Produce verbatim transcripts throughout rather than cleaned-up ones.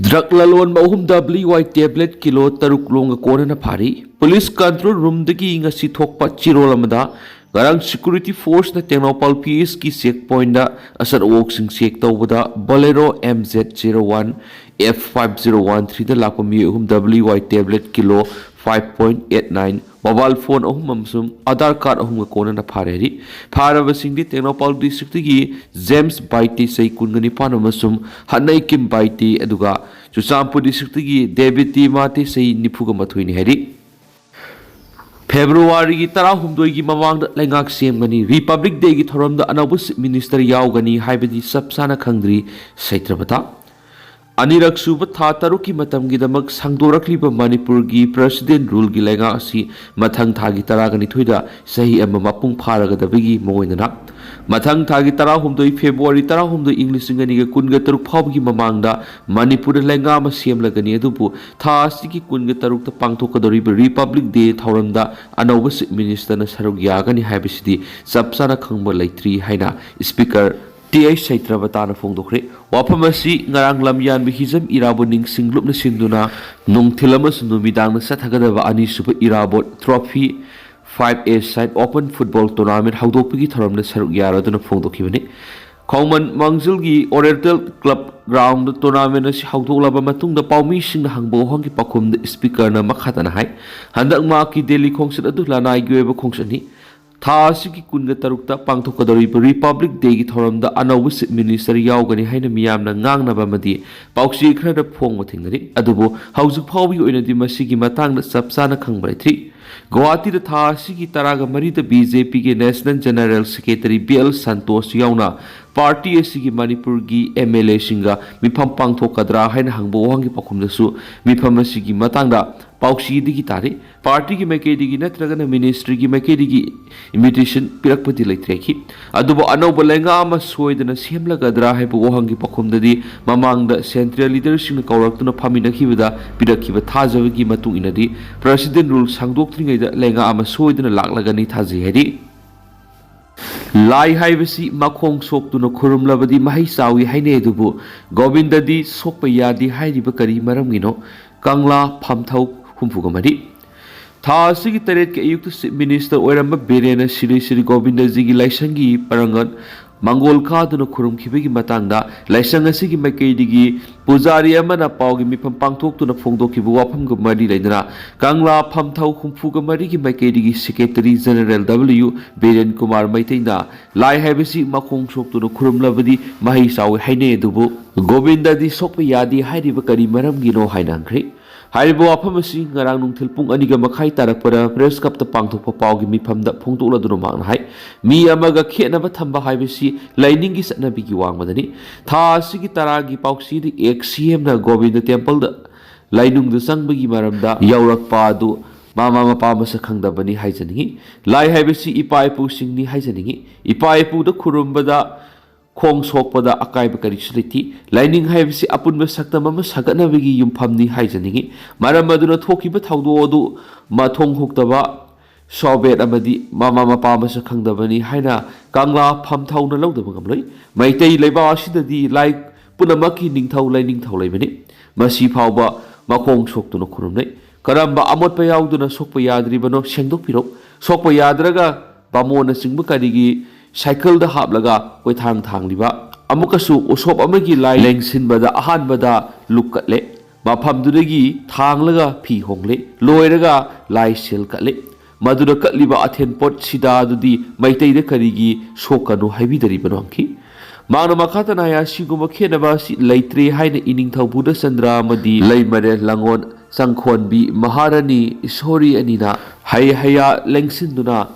Drug ꯂꯂꯣꯟꯕ ꯑꯍꯨꯝꯗ ꯕ꯭ꯂꯤ Y tablet kilo ꯇꯔꯨꯛ ꯂꯣꯡꯒ ꯀꯣꯟꯅꯅ ꯐꯥꯔꯤ꯫ ꯄꯨꯂꯤꯁ ꯀꯟꯇ꯭ꯔꯣꯜ ꯔꯨꯝꯗꯒꯤ ꯉꯁꯤ ꯊꯣꯛꯄ ꯆꯤꯔꯣꯜ ꯑꯃꯗ ꯉꯔꯥꯡ ꯁꯦꯀ꯭ꯌꯨꯔꯤꯇꯤ ꯐꯣꯔꯁꯅ ꯇꯦꯡꯅꯧꯄꯥꯜ ꯄꯤ ꯑꯦꯁꯀꯤ ꯆꯦꯛ ꯄꯣꯏꯟꯗ ꯑꯆꯠ ꯑꯋꯣꯛꯁꯤꯡ ꯆꯦꯛ ꯇꯧꯕꯗ Bolero M Z zero one F five zero one ꯊ꯭ꯔꯤꯗ ꯂꯥꯛꯄ ꯃꯤꯑꯣꯏ ꯑꯍꯨꯝꯗ ꯕ꯭ꯂꯤ Y tablet kilo five point eight nine, mobile phone ꯑꯍꯨꯝ ꯑꯃꯁꯨꯡ ꯑꯥꯙꯥꯔ ꯀꯥꯔꯗ ꯑꯍꯨꯝꯒ ꯀꯣꯟꯅꯅ ꯐꯥꯔꯦ ꯍꯥꯏꯔꯤ꯫ ꯐꯥꯔꯕꯁꯤꯡꯗꯤ ꯇꯦꯡꯅꯧꯄꯥꯜ ꯗꯤꯁꯇ꯭ꯔꯤꯛꯇꯒꯤ ꯖꯦꯝꯁ ꯕꯥꯏꯇꯦ ꯆꯍꯤ ꯀꯨꯟꯒ ꯅꯤꯄꯥꯟ ꯑꯃꯁꯨꯡ ꯍꯠꯅꯩꯀꯤꯝ ꯕꯥꯏꯇꯦ, ꯑꯗꯨꯒ ꯆꯨꯔꯆꯥꯟꯄꯨꯔ ꯗꯤꯁꯇ꯭ꯔꯤꯛꯇꯒꯤ ꯗꯦꯕꯤꯇꯤ ꯃꯥꯇꯦ ꯆꯍꯤ ꯅꯤꯐꯨꯒ ꯃꯥꯊꯣꯏꯅꯤ ꯍꯥꯏꯔꯤ꯫ ꯐꯦꯕ꯭ꯔꯨꯋꯥꯔꯤꯒꯤ ꯇꯔꯥꯍꯨꯝꯗꯣꯏꯒꯤ ꯃꯃꯥꯡꯗ ꯂꯩꯉꯥꯛ ꯁꯦꯝꯒꯅꯤ꯫ ꯔꯤꯄꯕ꯭ꯂꯤꯛ ꯗꯦꯒꯤ ꯊꯧꯔꯝꯗ ꯑꯅꯧꯕ ꯆꯤꯐ ꯃꯤꯅꯤꯁꯇꯔ ꯌꯥꯎꯒꯅꯤ ꯍꯥꯏꯕꯗꯤ ꯆꯞ ꯆꯥꯅ ꯈꯪꯗ꯭ꯔꯤ, ꯁꯩꯇ꯭ꯔꯕꯇꯥ꯫ ꯑꯅꯤꯔꯛ ꯁꯨꯕ ꯊꯥ ꯇꯔꯨꯛꯀꯤ ꯃꯇꯝꯒꯤꯗꯃꯛ ꯁꯥꯡꯗꯣꯔꯛꯂꯤꯕ ꯃꯅꯤꯄꯨꯔꯒꯤ ꯄ꯭ꯔꯦꯁꯤꯗꯦꯟ ꯔꯨꯜꯒꯤ ꯂꯩꯉꯥꯛ ꯑꯁꯤ ꯃꯊꯪ ꯊꯥꯒꯤ ꯇꯔꯥꯒ ꯅꯤꯊꯣꯏꯗ ꯆꯍꯤ ꯑꯃ ꯃꯄꯨꯡ ꯐꯥꯔꯒꯗꯕꯒꯤ ꯃꯑꯣꯡꯗꯅ ꯃꯊꯪ ꯊꯥꯒꯤ ꯇꯔꯥꯍꯨꯝꯗꯣꯏ, ꯐꯦꯕ꯭ꯔꯨꯋꯥꯔꯤ ꯇꯔꯥꯍꯨꯝꯗꯣꯏ, ꯏꯪ ꯂꯤꯁꯤꯡ ꯑꯅꯤꯒ ꯀꯨꯟꯒ ꯇꯔꯨꯛ ꯐꯥꯎꯕꯒꯤ ꯃꯃꯥꯡꯗ ꯃꯅꯤꯄꯨꯔꯗ ꯂꯩꯉꯥꯛ ꯑꯃ ꯁꯦꯝꯂꯒꯅꯤ꯫ ꯑꯗꯨꯕꯨ ꯊꯥ ꯑꯁꯤꯒꯤ ꯀꯨꯟꯒ ꯇꯔꯨꯛꯇ ꯄꯥꯡꯊꯣꯛꯀꯗꯧꯔꯤꯕ ꯔꯤꯄꯕ꯭ꯂꯤꯛ ꯗꯦ ꯊꯧꯔꯝꯗ ꯑꯅꯧꯕ ꯆꯤꯐ ꯃꯤꯅꯤꯁꯇꯔꯅ ꯁꯔꯨꯛ ꯌꯥꯒꯅꯤ ꯍꯥꯏꯕꯁꯤꯗꯤ ꯆꯞ ꯆꯥꯅ ꯈꯪꯕ ꯂꯩꯇ꯭ꯔꯤ ꯍꯥꯏꯅ ꯁ꯭ꯄꯤꯀꯔ ꯇꯤ ꯑꯩꯆ ꯁꯩꯇ꯭ꯔꯕꯇꯥꯅ ꯐꯣꯡꯗꯣꯛꯈ꯭ꯔꯦ꯫ ꯋꯥꯐꯝ ꯑꯁꯤ ꯉꯔꯥꯡ ꯂꯝꯌꯥꯟꯕ ꯍꯤꯖꯝ ꯏꯔꯥꯕꯣꯠ ꯅꯤꯡꯁꯤꯡ ꯂꯨꯞꯅ ꯁꯤꯟꯗꯨꯅ ꯅꯨꯡꯊꯤꯜ ꯑꯃꯁꯨꯡ ꯅꯨꯃꯤꯗꯥꯡꯗ ꯆꯠꯊꯒꯗꯕ ꯑꯅꯤꯁꯨꯕ ꯏꯔꯥꯕꯣꯠ ꯇ꯭ꯔꯣꯐꯤ ꯐꯥꯏꯚ ꯑꯦ ꯁꯥꯏꯠ ꯑꯣꯄꯟ ꯐꯨꯠꯕꯣꯜ ꯇꯣꯔꯅꯥꯃꯦꯟꯠ ꯍꯧꯗꯣꯛꯄꯒꯤ ꯊꯧꯔꯝꯗ ꯁꯔꯨꯛ ꯌꯥꯔꯗꯨꯅ ꯐꯣꯡꯗꯣꯛꯈꯤꯕꯅꯤ꯫ ꯈꯣꯡꯃꯟ ꯃꯥꯡꯖꯤꯜꯒꯤ ꯑꯣꯔꯦꯟꯇꯦꯜ ꯀ꯭ꯂꯕ ꯒ꯭ꯔꯥꯎꯟꯗ ꯇꯣꯔꯅꯥꯃꯦꯟꯠ ꯑꯁꯤ ꯍꯧꯗꯣꯛꯂꯕ ꯃꯇꯨꯡꯗ ꯄꯥꯎꯃꯤꯁꯤꯡꯅ ꯍꯪꯕ ꯋꯥꯍꯪꯒꯤ ꯄꯥꯎꯈꯨꯝꯗ ꯁ꯭ꯄꯤꯀꯔꯅ ꯃꯈꯥ ꯇꯥꯅ ꯍꯥꯏ, ꯍꯟꯗꯛ ꯃꯍꯥꯛꯀꯤ ꯗꯦꯜꯂꯤ ꯈꯣꯡꯆꯠ ꯑꯗꯨ ꯂꯅꯥꯏꯒꯤ ꯑꯣꯏꯕ ꯈꯣꯡꯆꯠꯅꯤ꯫ ꯊꯥ ꯑꯁꯤꯒꯤ ꯀꯨꯟꯒ ꯇꯔꯨꯛꯇ ꯄꯥꯡꯊꯣꯛꯀꯗꯧꯔꯤꯕ ꯔꯤꯄꯕ꯭ꯂꯤꯛ ꯗꯦꯒꯤ ꯊꯧꯔꯝꯗ ꯑꯅꯧꯕ ꯆꯤꯐ ꯃꯤꯅꯤꯁꯇꯔ ꯌꯥꯎꯒꯅꯤ ꯍꯥꯏꯅ ꯃꯤꯌꯥꯝꯅ ꯉꯥꯡꯅꯕ ꯑꯃꯗꯤ ꯄꯥꯎꯆꯦ ꯈꯔꯗ ꯐꯣꯡꯕ ꯊꯦꯡꯅꯔꯤ꯫ ꯑꯗꯨꯕꯨ ꯍꯧꯖꯤꯛ ꯐꯥꯎꯕꯒꯤ ꯑꯣꯏꯅꯗꯤ ꯃꯁꯤꯒꯤ ꯃꯇꯥꯡꯗ ꯆꯞ ꯆꯥꯅ ꯈꯪꯕ ꯂꯩꯇ꯭ꯔꯤ꯫ ꯒꯨꯋꯥꯍꯥꯇꯤꯗ ꯊꯥ ꯑꯁꯤꯒꯤ ꯇꯔꯥꯒ ꯃꯔꯤꯗ ꯕꯤ ꯖꯦ ꯄꯤꯒꯤ national general secretary B L Santosh ꯌꯥꯎꯅ ꯄꯥꯔꯇꯤ ꯑꯁꯤꯒꯤ ꯃꯅꯤꯄꯨꯔꯒꯤ ꯑꯦꯝ ꯑꯦꯜ ꯑꯦꯁꯤꯡꯒ ꯃꯤꯐꯝ ꯄꯥꯡꯊꯣꯛꯀꯗ꯭ꯔꯥ ꯍꯥꯏꯅ ꯍꯪꯕ ꯋꯥꯍꯪꯒꯤ ꯄꯥꯎꯈꯨꯝꯗꯁꯨ ꯃꯤꯐꯝ ꯑꯁꯤꯒꯤ ꯃꯇꯥꯡꯗ ꯄꯥꯎꯆꯦꯗꯒꯤ ꯇꯥꯔꯤ꯫ ꯄꯥꯔꯇꯤꯒꯤ ꯃꯥꯏꯀꯩꯗꯒꯤ ꯅꯠꯇ꯭ꯔꯒꯅ ꯃꯤꯅꯤꯁꯇ꯭ꯔꯤꯒꯤ ꯃꯥꯏꯀꯩꯗꯒꯤ ꯏꯟꯚꯤꯇꯦꯁꯟ ꯄꯤꯔꯛꯄꯗꯤ ꯂꯩꯇ꯭ꯔꯦꯈꯤ꯫ ꯑꯗꯨꯕꯨ ꯑꯅꯧꯕ ꯂꯩꯉꯥꯛ ꯑꯃ ꯁꯣꯏꯗꯅ ꯁꯦꯝꯂꯒꯗ꯭ꯔꯥ ꯍꯥꯏꯕ ꯋꯥꯍꯪꯒꯤ ꯄꯥꯎꯈꯨꯝꯗꯗꯤ ꯃꯃꯥꯡꯗ ꯁꯦꯟꯇ꯭ꯔꯦꯜ ꯂꯤꯗꯔꯁꯤꯡꯅ ꯀꯧꯔꯛꯇꯨꯅ ꯐꯝꯃꯤꯟꯅꯈꯤꯕꯗ ꯄꯤꯔꯛꯈꯤꯕ ꯊꯥꯖꯕꯒꯤ ꯃꯇꯨꯡ ꯏꯟꯅꯗꯤ ꯄ꯭ꯔꯦꯁꯤꯗꯦꯟ ꯔꯨꯜ ꯁꯥꯡꯗꯣꯛꯇ꯭ꯔꯤꯉꯩꯗ ꯂꯩꯉꯥꯛ ꯑꯃ ꯁꯣꯏꯗꯅ ꯂꯥꯛꯂꯒꯅꯤ ꯊꯥꯖꯩ ꯍꯥꯏꯔꯤ꯫ ꯂꯥꯏ ꯍꯥꯏꯕꯁꯤ ꯃꯈꯣꯡ ꯁꯣꯛꯇꯨꯅ ꯈꯨꯔꯨꯝꯂꯕꯗꯤ ꯃꯍꯩ ꯆꯥꯎꯏ ꯍꯥꯏꯅꯩ, ꯑꯗꯨꯕꯨ ꯒꯣꯕꯤꯟꯗꯗꯤ ꯁꯣꯛꯄ ꯌꯥꯗꯦ ꯍꯥꯏꯔꯤꯕ ꯀꯔꯤ ꯃꯔꯝꯒꯤꯅꯣ? ꯀꯪꯂꯥ ꯐꯝꯊꯧ ꯍꯨꯝꯐꯨꯒ ꯃꯔꯤ꯫ ꯊꯥ ꯑꯁꯤꯒꯤ ꯇꯔꯦꯠꯀꯤ ꯑꯌꯨꯛꯇ Chief Minister ꯑꯣꯏꯔꯝꯕ ꯕꯤꯔꯦꯟꯅ ꯁ꯭ꯔꯤ ꯁ꯭ꯔꯤ ꯒꯣꯕꯤꯟꯗꯖꯤꯒꯤ ꯂꯥꯏꯁꯪꯒꯤ ꯄꯔꯥꯡꯒꯜ ꯃꯪꯒꯣꯜ ꯀꯥꯗꯨꯅ ꯈꯨꯔꯨꯝꯈꯤꯕꯒꯤ ꯃꯇꯥꯡꯗ ꯂꯥꯏꯁꯪ ꯑꯁꯤꯒꯤ ꯃꯥꯏꯀꯩꯗꯒꯤ ꯄꯨꯖꯥꯔꯤ ꯑꯃꯅ ꯄꯥꯎꯒꯤ ꯃꯤꯐꯝ ꯄꯥꯡꯊꯣꯛꯇꯨꯅ ꯐꯣꯡꯗꯣꯛꯈꯤꯕ ꯋꯥꯐꯝꯒ ꯃꯔꯤ ꯂꯩꯅꯅ ꯀꯪꯂꯥ ꯐꯝꯊꯧ ꯍꯨꯝꯐꯨꯒ ꯃꯔꯤꯒꯤ ꯃꯥꯏꯀꯩꯗꯒꯤ Secretary General W Biren Kumar ꯃꯩꯇꯩꯅ ꯂꯥꯏ ꯍꯥꯏꯕꯁꯤ ꯃꯈꯣꯡ ꯁꯣꯛꯇꯨꯅ ꯈꯨꯔꯨꯝꯂꯕꯗꯤ ꯃꯍꯩ ꯆꯥꯎꯏ ꯍꯥꯏꯅꯩ, ꯑꯗꯨꯕꯨ ꯒꯣꯕꯤꯟꯗꯗꯤ ꯁꯣꯛꯄ ꯌꯥꯗꯦ ꯍꯥꯏꯔꯤꯕ ꯀꯔꯤ ꯃꯔꯝꯒꯤꯅꯣ ꯍꯥꯏꯅ ꯍꯪꯈ꯭ꯔꯦ꯫ ꯍꯥꯏꯔꯤꯕ ꯋꯥꯐꯝ ꯑꯁꯤ ꯉꯔꯥꯡ ꯅꯨꯡꯊꯤꯜ ꯄꯨꯡ ꯑꯅꯤꯒ ꯃꯈꯥꯏ ꯇꯥꯔꯛꯄꯗ Press Clubꯇ ꯄꯥꯡꯊꯣꯛꯄ ꯄꯥꯎꯒꯤ ꯃꯤꯐꯝꯗ ꯐꯣꯡꯗꯣꯛꯂꯗꯨꯅ ꯃꯍꯥꯛꯅ ꯍꯥꯏ, ꯃꯤ ꯑꯃꯒ ꯈꯦꯠꯅꯕ ꯊꯝꯕ ꯍꯥꯏꯕꯁꯤ ꯂꯥꯏꯅꯤꯡꯒꯤ ꯆꯠꯅꯕꯤꯒꯤ ꯋꯥꯡꯃꯗꯅꯤ꯫ ꯊꯥ ꯑꯁꯤꯒꯤ ꯇꯔꯥꯒꯤ ꯄꯥꯎꯆꯦꯗ ꯑꯦꯛꯁ ꯁꯤ ꯑꯦꯝꯅ ꯒꯣꯕꯤꯟꯗ Templeꯗ ꯂꯥꯏꯅꯨꯡꯗ ꯆꯪꯕꯒꯤ ꯃꯔꯝꯗ ꯌꯥꯎꯔꯛꯄ ꯑꯗꯨ ꯃꯃꯥ ꯃꯄꯥ ꯃꯁꯛ ꯈꯪꯗꯕꯅꯤ ꯍꯥꯏꯖꯅꯤꯡꯏ꯫ ꯂꯥꯏ ꯍꯥꯏꯕꯁꯤ ꯏꯄꯥ ꯏꯄꯨꯁꯤꯡꯅꯤ ꯍꯥꯏꯖꯅꯤꯡꯏ꯫ ꯏꯄꯥ ꯏꯄꯨꯗ ꯈꯨꯔꯨꯝꯕꯗ ꯈꯣꯡ ꯁꯣꯛꯄꯗ ꯑꯀꯥꯏꯕ ꯀꯔꯤꯁꯨ ꯂꯩꯇꯦ꯫ ꯂꯥꯏꯅꯤꯡ ꯍꯥꯏꯕꯁꯤ ꯑꯄꯨꯟꯕ ꯁꯛꯇꯝ ꯑꯃ ꯁꯥꯒꯠꯅꯕꯒꯤ ꯌꯨꯝꯐꯝꯅꯤ ꯍꯥꯏꯖꯅꯤꯡꯏ꯫ ꯃꯔꯝ ꯑꯗꯨꯅ ꯊꯣꯛꯈꯤꯕ ꯊꯧꯗꯣꯛ ꯑꯗꯨ ꯃꯊꯣꯡ ꯍꯨꯛꯇꯕ ꯁꯣꯚꯦꯠ ꯑꯃꯗꯤ ꯃꯃꯥ ꯃꯄꯥ ꯃꯁꯛ ꯈꯪꯗꯕꯅꯤ ꯍꯥꯏꯅ ꯀꯪꯂꯥ ꯐꯝꯊꯧꯅ ꯂꯧꯗꯕ ꯉꯝꯂꯣꯏ꯫ ꯃꯩꯇꯩ ꯂꯩꯕꯥꯛ ꯑꯁꯤꯗꯗꯤ ꯂꯥꯏ ꯄꯨꯝꯅꯃꯛꯀꯤ ꯅꯤꯡꯊꯧ ꯂꯥꯏꯅꯤꯡꯊꯧ ꯂꯩꯕꯅꯤ꯫ ꯃꯁꯤ ꯐꯥꯎꯕ ꯃꯈꯣꯡ ꯁꯣꯛꯇꯨꯅ ꯈꯨꯔꯨꯝꯅꯩ꯫ ꯀꯔꯝꯕ ꯑꯃꯣꯠꯄ ꯌꯥꯎꯗꯨꯅ ꯁꯣꯛꯄ ꯌꯥꯗ꯭ꯔꯤꯕꯅꯣ ꯁꯦꯡꯗꯣꯛꯄꯤꯔꯣ꯫ ꯁꯣꯛꯄ ꯌꯥꯗ꯭ꯔꯒ ꯕꯥꯃꯣꯟꯅꯆꯤꯡꯕ ꯀꯔꯤꯒꯤ ꯁꯥꯏꯀꯜꯗ ꯍꯥꯞꯂꯒ ꯀꯣꯏꯊꯥꯡ ꯊꯥꯡꯂꯤꯕ? ꯑꯃꯨꯛꯀꯁꯨ ꯎꯁꯣꯞ ꯑꯃꯒꯤ ꯂꯥꯏ ꯂꯦꯡꯁꯤꯟꯕꯗ ꯑꯍꯥꯟꯕꯗ ꯂꯨꯛ ꯀꯠꯂꯦ, ꯃꯐꯝꯗꯨꯗꯒꯤ ꯊꯥꯡꯂꯒ ꯐꯤ ꯍꯣꯡꯂꯦ, ꯂꯣꯏꯔꯒ ꯂꯥꯏ ꯁꯦꯜ ꯀꯠꯂꯦ꯫ ꯃꯗꯨꯗ ꯀꯠꯂꯤꯕ ꯑꯊꯦꯟ ꯄꯣꯠ ꯁꯤꯗꯥꯗꯨꯗꯤ ꯃꯩꯇꯩꯗ ꯀꯔꯤꯒꯤ ꯁꯣꯛꯀꯅꯨ ꯍꯥꯏꯕꯤꯗꯔꯤꯕꯅꯣ ꯍꯪꯈꯤ꯫ ꯃꯍꯥꯛꯅ ꯃꯈꯥ ꯇꯥꯅ ꯍꯥꯏ, ꯑꯁꯤꯒꯨꯝꯕ ꯈꯦꯠꯅꯕ ꯑꯁꯤ ꯂꯩꯇ꯭ꯔꯦ ꯍꯥꯏꯅ ꯏꯅꯤꯡꯊꯧ ꯕꯨꯙꯆꯟꯗ꯭ꯔ ꯑꯃꯗꯤ ꯂꯩꯃꯔꯦꯜ ꯂꯥꯡꯑꯣꯜ ꯆꯪꯈꯣꯟꯕꯤ ꯃꯍꯥꯔꯥꯅꯤ ꯏꯁꯣꯔꯤ ꯑꯅꯤꯅ ꯍꯩ ꯍꯩꯌꯥ ꯂꯦꯡꯁꯤꯟꯗꯨꯅ,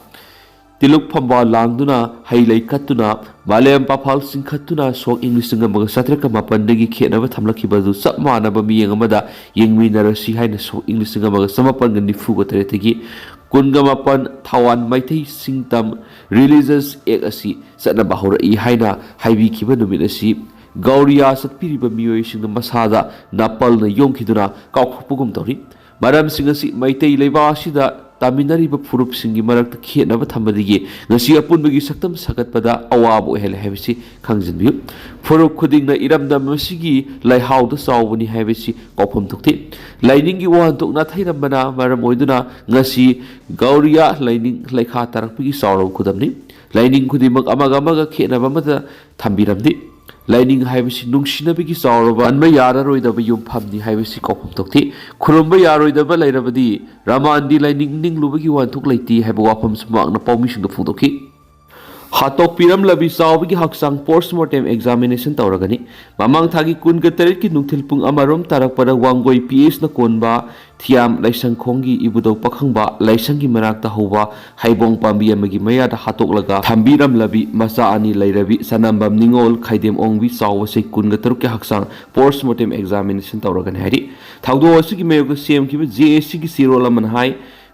ꯇꯤꯂꯨꯛ ꯐꯝꯕꯥꯜ ꯂꯥꯡꯗꯨꯅ, ꯍꯩ ꯂꯩ ꯀꯠꯇꯨꯅ, ꯃꯥꯂꯦꯝ ꯄꯥꯐꯥꯜ ꯆꯤꯡꯈꯠꯇꯨꯅ ꯁꯣꯛ ꯏꯪ ꯂꯤꯁꯤꯡ ꯑꯃꯒ ꯆꯥꯇ꯭ꯔꯦꯠꯀ ꯃꯥꯄꯟꯗꯒꯤ ꯈꯦꯠꯅꯕ ꯊꯝꯂꯛꯈꯤꯕ ꯑꯗꯨ ꯆꯞ ꯃꯥꯟꯅꯕ ꯃꯤꯠꯌꯦꯡ ꯑꯃꯗ ꯌꯦꯡꯃꯤꯟꯅꯔꯁꯤ ꯍꯥꯏꯅ ꯁꯣꯛ ꯏꯪ ꯂꯤꯁꯤꯡ ꯑꯃꯒ ꯆꯃꯥꯄꯟꯒ ꯅꯤꯐꯨꯒ ꯇꯔꯦꯠꯇꯒꯤ ꯀꯨꯟꯒ ꯃꯥꯄꯟ ꯊꯋꯥꯟ ꯃꯩꯇꯩ ꯁꯤꯡꯇꯝ Religious Act ꯑꯁꯤ ꯆꯠꯅꯕ ꯍꯧꯔꯛꯏ ꯍꯥꯏꯅ ꯍꯥꯏꯕꯤꯈꯤꯕ ꯅꯨꯃꯤꯠ ꯑꯁꯤ ꯒꯧꯔꯤꯌꯥ ꯆꯠꯄꯤꯔꯤꯕ ꯃꯤꯑꯣꯏꯁꯤꯡꯅ ꯃꯁꯥꯗ ꯅꯥꯄꯜꯅ ꯌꯣꯝꯈꯤꯗꯨꯅ ꯀꯥꯎꯊꯣꯛꯄꯒꯨꯝ ꯇꯧꯔꯤ꯫ ꯃꯔꯝꯁꯤꯡ ꯑꯁꯤ ꯃꯩꯇꯩ ꯂꯩꯕꯥꯛ ꯑꯁꯤꯗ ꯇꯥꯃꯤꯟꯅꯔꯤꯕ ꯐꯨꯔꯨꯞꯁꯤꯡꯒꯤ ꯃꯔꯛꯇ ꯈꯦꯠꯅꯕ ꯊꯝꯕꯗꯒꯤ ꯉꯁꯤ ꯑꯄꯨꯟꯕꯒꯤ ꯁꯛꯇꯝ ꯁꯥꯒꯠꯄꯗ ꯑꯋꯥꯕ ꯑꯣꯏꯍꯜꯂꯦ ꯍꯥꯏꯕꯁꯤ ꯈꯪꯖꯤꯟꯕꯤꯌꯨ꯫ ꯐꯨꯔꯨꯞ ꯈꯨꯗꯤꯡꯅ ꯏꯔꯝꯗꯝ ꯑꯁꯤꯒꯤ ꯂꯩꯍꯥꯎꯗ ꯆꯥꯎꯕꯅꯤ ꯍꯥꯏꯕꯁꯤ ꯀꯥꯎꯐꯝ ꯊꯣꯛꯇꯦ꯫ ꯂꯥꯏꯅꯤꯡꯒꯤ ꯋꯥꯍꯟꯊꯣꯛ ꯅꯥꯊꯩꯔꯝꯕꯅ ꯃꯔꯝ ꯑꯣꯏꯗꯨꯅ ꯉꯁꯤ ꯒꯧꯔꯤꯌꯥ ꯂꯥꯏꯅꯤꯡ ꯂꯩꯈꯥ ꯇꯥꯔꯛꯄꯒꯤ ꯆꯥꯎꯔꯕ ꯈꯨꯗꯝꯅꯤ꯫ ꯂꯥꯏꯅꯤꯡ ꯈꯨꯗꯤꯡꯃꯛ ꯑꯃꯒ ꯑꯃꯒ ꯈꯦꯠꯅꯕ ꯑꯃꯠꯇ ꯊꯝꯕꯤꯔꯝꯗꯦ꯫ ꯂꯥꯏꯅꯤꯡ ꯍꯥꯏꯕꯁꯤ ꯅꯨꯡꯁꯤꯅꯕꯒꯤ ꯆꯥꯎꯔꯕ, ꯄꯟꯕ ꯌꯥꯔꯔꯣꯏꯗꯕ ꯌꯨꯝꯐꯝꯅꯤ ꯍꯥꯏꯕꯁꯤ ꯀꯥꯎꯐꯝ ꯊꯣꯛꯇꯦ꯫ ꯈꯨꯔꯨꯝꯕ ꯌꯥꯔꯣꯏꯗꯕ ꯂꯩꯔꯕꯗꯤ ꯔꯃꯥꯟꯗꯤ ꯂꯥꯏꯅꯤꯡ ꯅꯤꯡꯂꯨꯕꯒꯤ ꯋꯥꯍꯟꯊꯣꯛ ꯂꯩꯇꯦ ꯍꯥꯏꯕ ꯋꯥꯐꯝꯁꯨ ꯃꯍꯥꯛꯅ ꯄꯥꯎꯃꯤꯁꯤꯡꯗ ꯐꯣꯡꯗꯣꯛꯈꯤ꯫ ꯍꯥꯠꯇꯣꯛꯄꯤꯔꯝꯂꯕꯤ ꯆꯥꯎꯕꯒꯤ ꯍꯛꯆꯥꯡ post mortem examination ꯇꯧꯔꯒꯅꯤ꯫ ꯃꯃꯥꯡ ꯊꯥꯒꯤ ꯀꯨꯟꯒ ꯇꯔꯦꯠꯀꯤ ꯅꯨꯡꯊꯤꯜ ꯄꯨꯡ ꯑꯃꯔꯣꯝ ꯇꯥꯔꯛꯄꯗ ꯋꯥꯡꯒꯣꯏ P H ꯅ ꯀꯣꯟꯕ ꯊꯤꯌꯥꯝ ꯂꯥꯏꯁꯪꯈꯣꯡꯒꯤ ꯏꯕꯨꯙꯧ ꯄꯥꯈꯪꯕ ꯂꯥꯏꯁꯪꯒꯤ ꯃꯅꯥꯛꯇ ꯍꯧꯕ ꯍꯩꯕꯣꯡ ꯄꯥꯝꯕꯤ ꯑꯃꯒꯤ ꯃꯌꯥꯗ ꯍꯥꯠꯇꯣꯛꯂꯒ ꯊꯝꯕꯤꯔꯝꯂꯕꯤ ꯃꯆꯥ ꯑꯅꯤ ꯂꯩꯔꯕꯤ ꯁꯅꯥꯝꯕꯝ ꯅꯤꯉꯣꯜ, ꯈꯥꯏꯗꯦꯝ ꯑꯣꯡꯕꯤ ꯆꯥꯎꯕ ꯆꯍꯤ ꯀꯨꯟꯒ ꯇꯔꯨꯛꯀꯤ ꯍꯛꯆꯥꯡ post mortem examination ꯇꯧꯔꯒꯅꯤ ꯍꯥꯏꯔꯤ꯫ ꯊꯧꯗꯣꯛ ꯑꯁꯤꯒꯤ ꯃꯥꯌꯣꯛꯇ ꯁꯦꯝꯈꯤꯕ J A C ꯒꯤ ꯆꯦꯔꯣꯜ ꯑꯃꯅ ꯍꯥꯏ,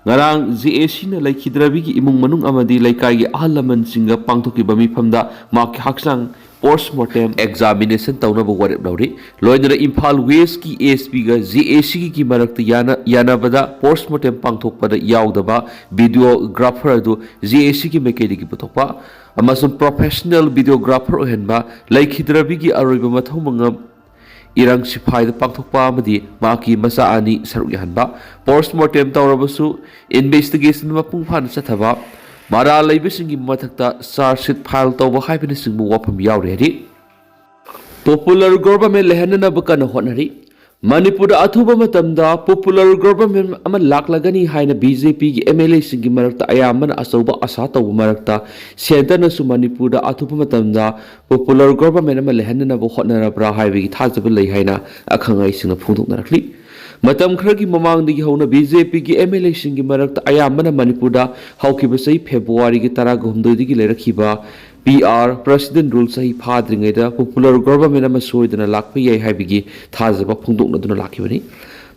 ꯉꯔꯥꯡ J A C ꯅ ꯂꯩꯈꯤꯗ꯭ꯔꯕꯤꯒꯤ ꯏꯃꯨꯡ ꯃꯅꯨꯡ ꯑꯃꯗꯤ ꯂꯩꯀꯥꯏꯒꯤ ꯑꯍꯜ ꯂꯃꯟꯁꯤꯡꯒ ꯄꯥꯡꯊꯣꯛꯈꯤꯕ ꯃꯤꯐꯝꯗ ꯃꯍꯥꯛꯀꯤ ꯍꯛꯆꯥꯡ post mortem examination ꯇꯧꯅꯕ ꯋꯥꯔꯦꯞ ꯂꯧꯔꯤ꯫ ꯂꯣꯏꯅꯅ ꯏꯝꯐꯥꯜ West ꯀꯤ S P ꯒ J A C ꯒꯤ ꯃꯔꯛꯇ ꯌꯥꯅ-, ꯌꯥꯅꯕꯗ post mortem ꯄꯥꯡꯊꯣꯛꯄꯗ ꯌꯥꯎꯗꯕ videographer ꯑꯗꯨ J A C ꯒꯤ ꯃꯥꯏꯀꯩꯗꯒꯤ ꯄꯨꯊꯣꯛꯄ ꯑꯃꯁꯨꯡ professional videographer ꯑꯣꯏꯍꯟꯕ, ꯂꯩꯈꯤꯗ꯭ꯔꯕꯤꯒꯤ ꯑꯔꯣꯏꯕ ꯃꯊꯧ ꯃꯉꯝ ꯏꯔꯪ ꯁꯤꯐꯥꯏꯗ ꯄꯥꯡꯊꯣꯛꯄ ꯑꯃꯗꯤ ꯃꯍꯥꯛꯀꯤ ꯃꯆꯥ ꯑꯅꯤ ꯁꯔꯨꯛ ꯌꯥꯍꯟꯕ꯫ Post mortem ꯇꯧꯔꯕꯁꯨ investigation ꯃꯄꯨꯡ ꯐꯥꯅ ꯆꯠꯊꯕ, ꯃꯔꯥꯜ ꯂꯩꯕꯁꯤꯡꯒꯤ ꯃꯊꯛꯇ charge sheet file ꯇꯧꯕ ꯍꯥꯏꯕꯅꯆꯤꯡꯕ ꯋꯥꯐꯝ ꯌꯥꯎꯔꯤ ꯍꯥꯏꯔꯤ꯫ Popular government ꯂꯩꯍꯟꯅꯅꯕ ꯀꯟꯅ ꯍꯣꯠꯅꯔꯤ꯫ ꯃꯅꯤꯄꯨꯔꯗ ꯑꯊꯨꯕ ꯃꯇꯝꯗ popular government ꯑꯃ ꯂꯥꯛꯂꯒꯅꯤ ꯍꯥꯏꯅ B J P ꯒꯤ M L A ꯁꯤꯡꯒꯤ ꯃꯔꯛꯇ ꯑꯌꯥꯝꯕꯅ ꯑꯆꯧꯕ ꯑꯁꯥ ꯇꯧꯕ ꯃꯔꯛꯇ, centre ꯅꯁꯨ ꯃꯅꯤꯄꯨꯔꯗ ꯑꯊꯨꯕ ꯃꯇꯝꯗ popular government ꯑꯃ ꯂꯩꯍꯟꯅꯅꯕ ꯍꯣꯠꯅꯔꯕ꯭ꯔꯥ ꯍꯥꯏꯕꯒꯤ ꯊꯥꯖꯕ ꯂꯩ ꯍꯥꯏꯅ ꯑꯈꯪ ꯑꯍꯩꯁꯤꯡꯅ ꯐꯣꯡꯗꯣꯛꯅꯔꯛꯂꯤ꯫ ꯃꯇꯝ ꯈꯔꯒꯤ ꯃꯃꯥꯡꯗꯒꯤ ꯍꯧꯅ B J P ꯒꯤ M L A ꯁꯤꯡꯒꯤ ꯃꯔꯛꯇ ꯑꯌꯥꯝꯕꯅ ꯃꯅꯤꯄꯨꯔꯗ ꯍꯧꯈꯤꯕ ꯆꯍꯤ February ꯒꯤ ꯇꯔꯥꯒ ꯍꯨꯝꯗꯣꯏꯗꯒꯤ ꯂꯩꯔꯛꯈꯤꯕ P R, President Rule ꯆꯍꯤ ꯐꯥꯗ꯭ꯔꯤꯉꯩꯗ popular government ꯑꯃ ꯁꯣꯏꯗꯅ ꯂꯥꯛꯄ ꯌꯥꯏ ꯍꯥꯏꯕꯒꯤ ꯊꯥꯖꯕ ꯐꯣꯡꯗꯣꯛꯅꯗꯨꯅ ꯂꯥꯛꯈꯤꯕꯅꯤ꯫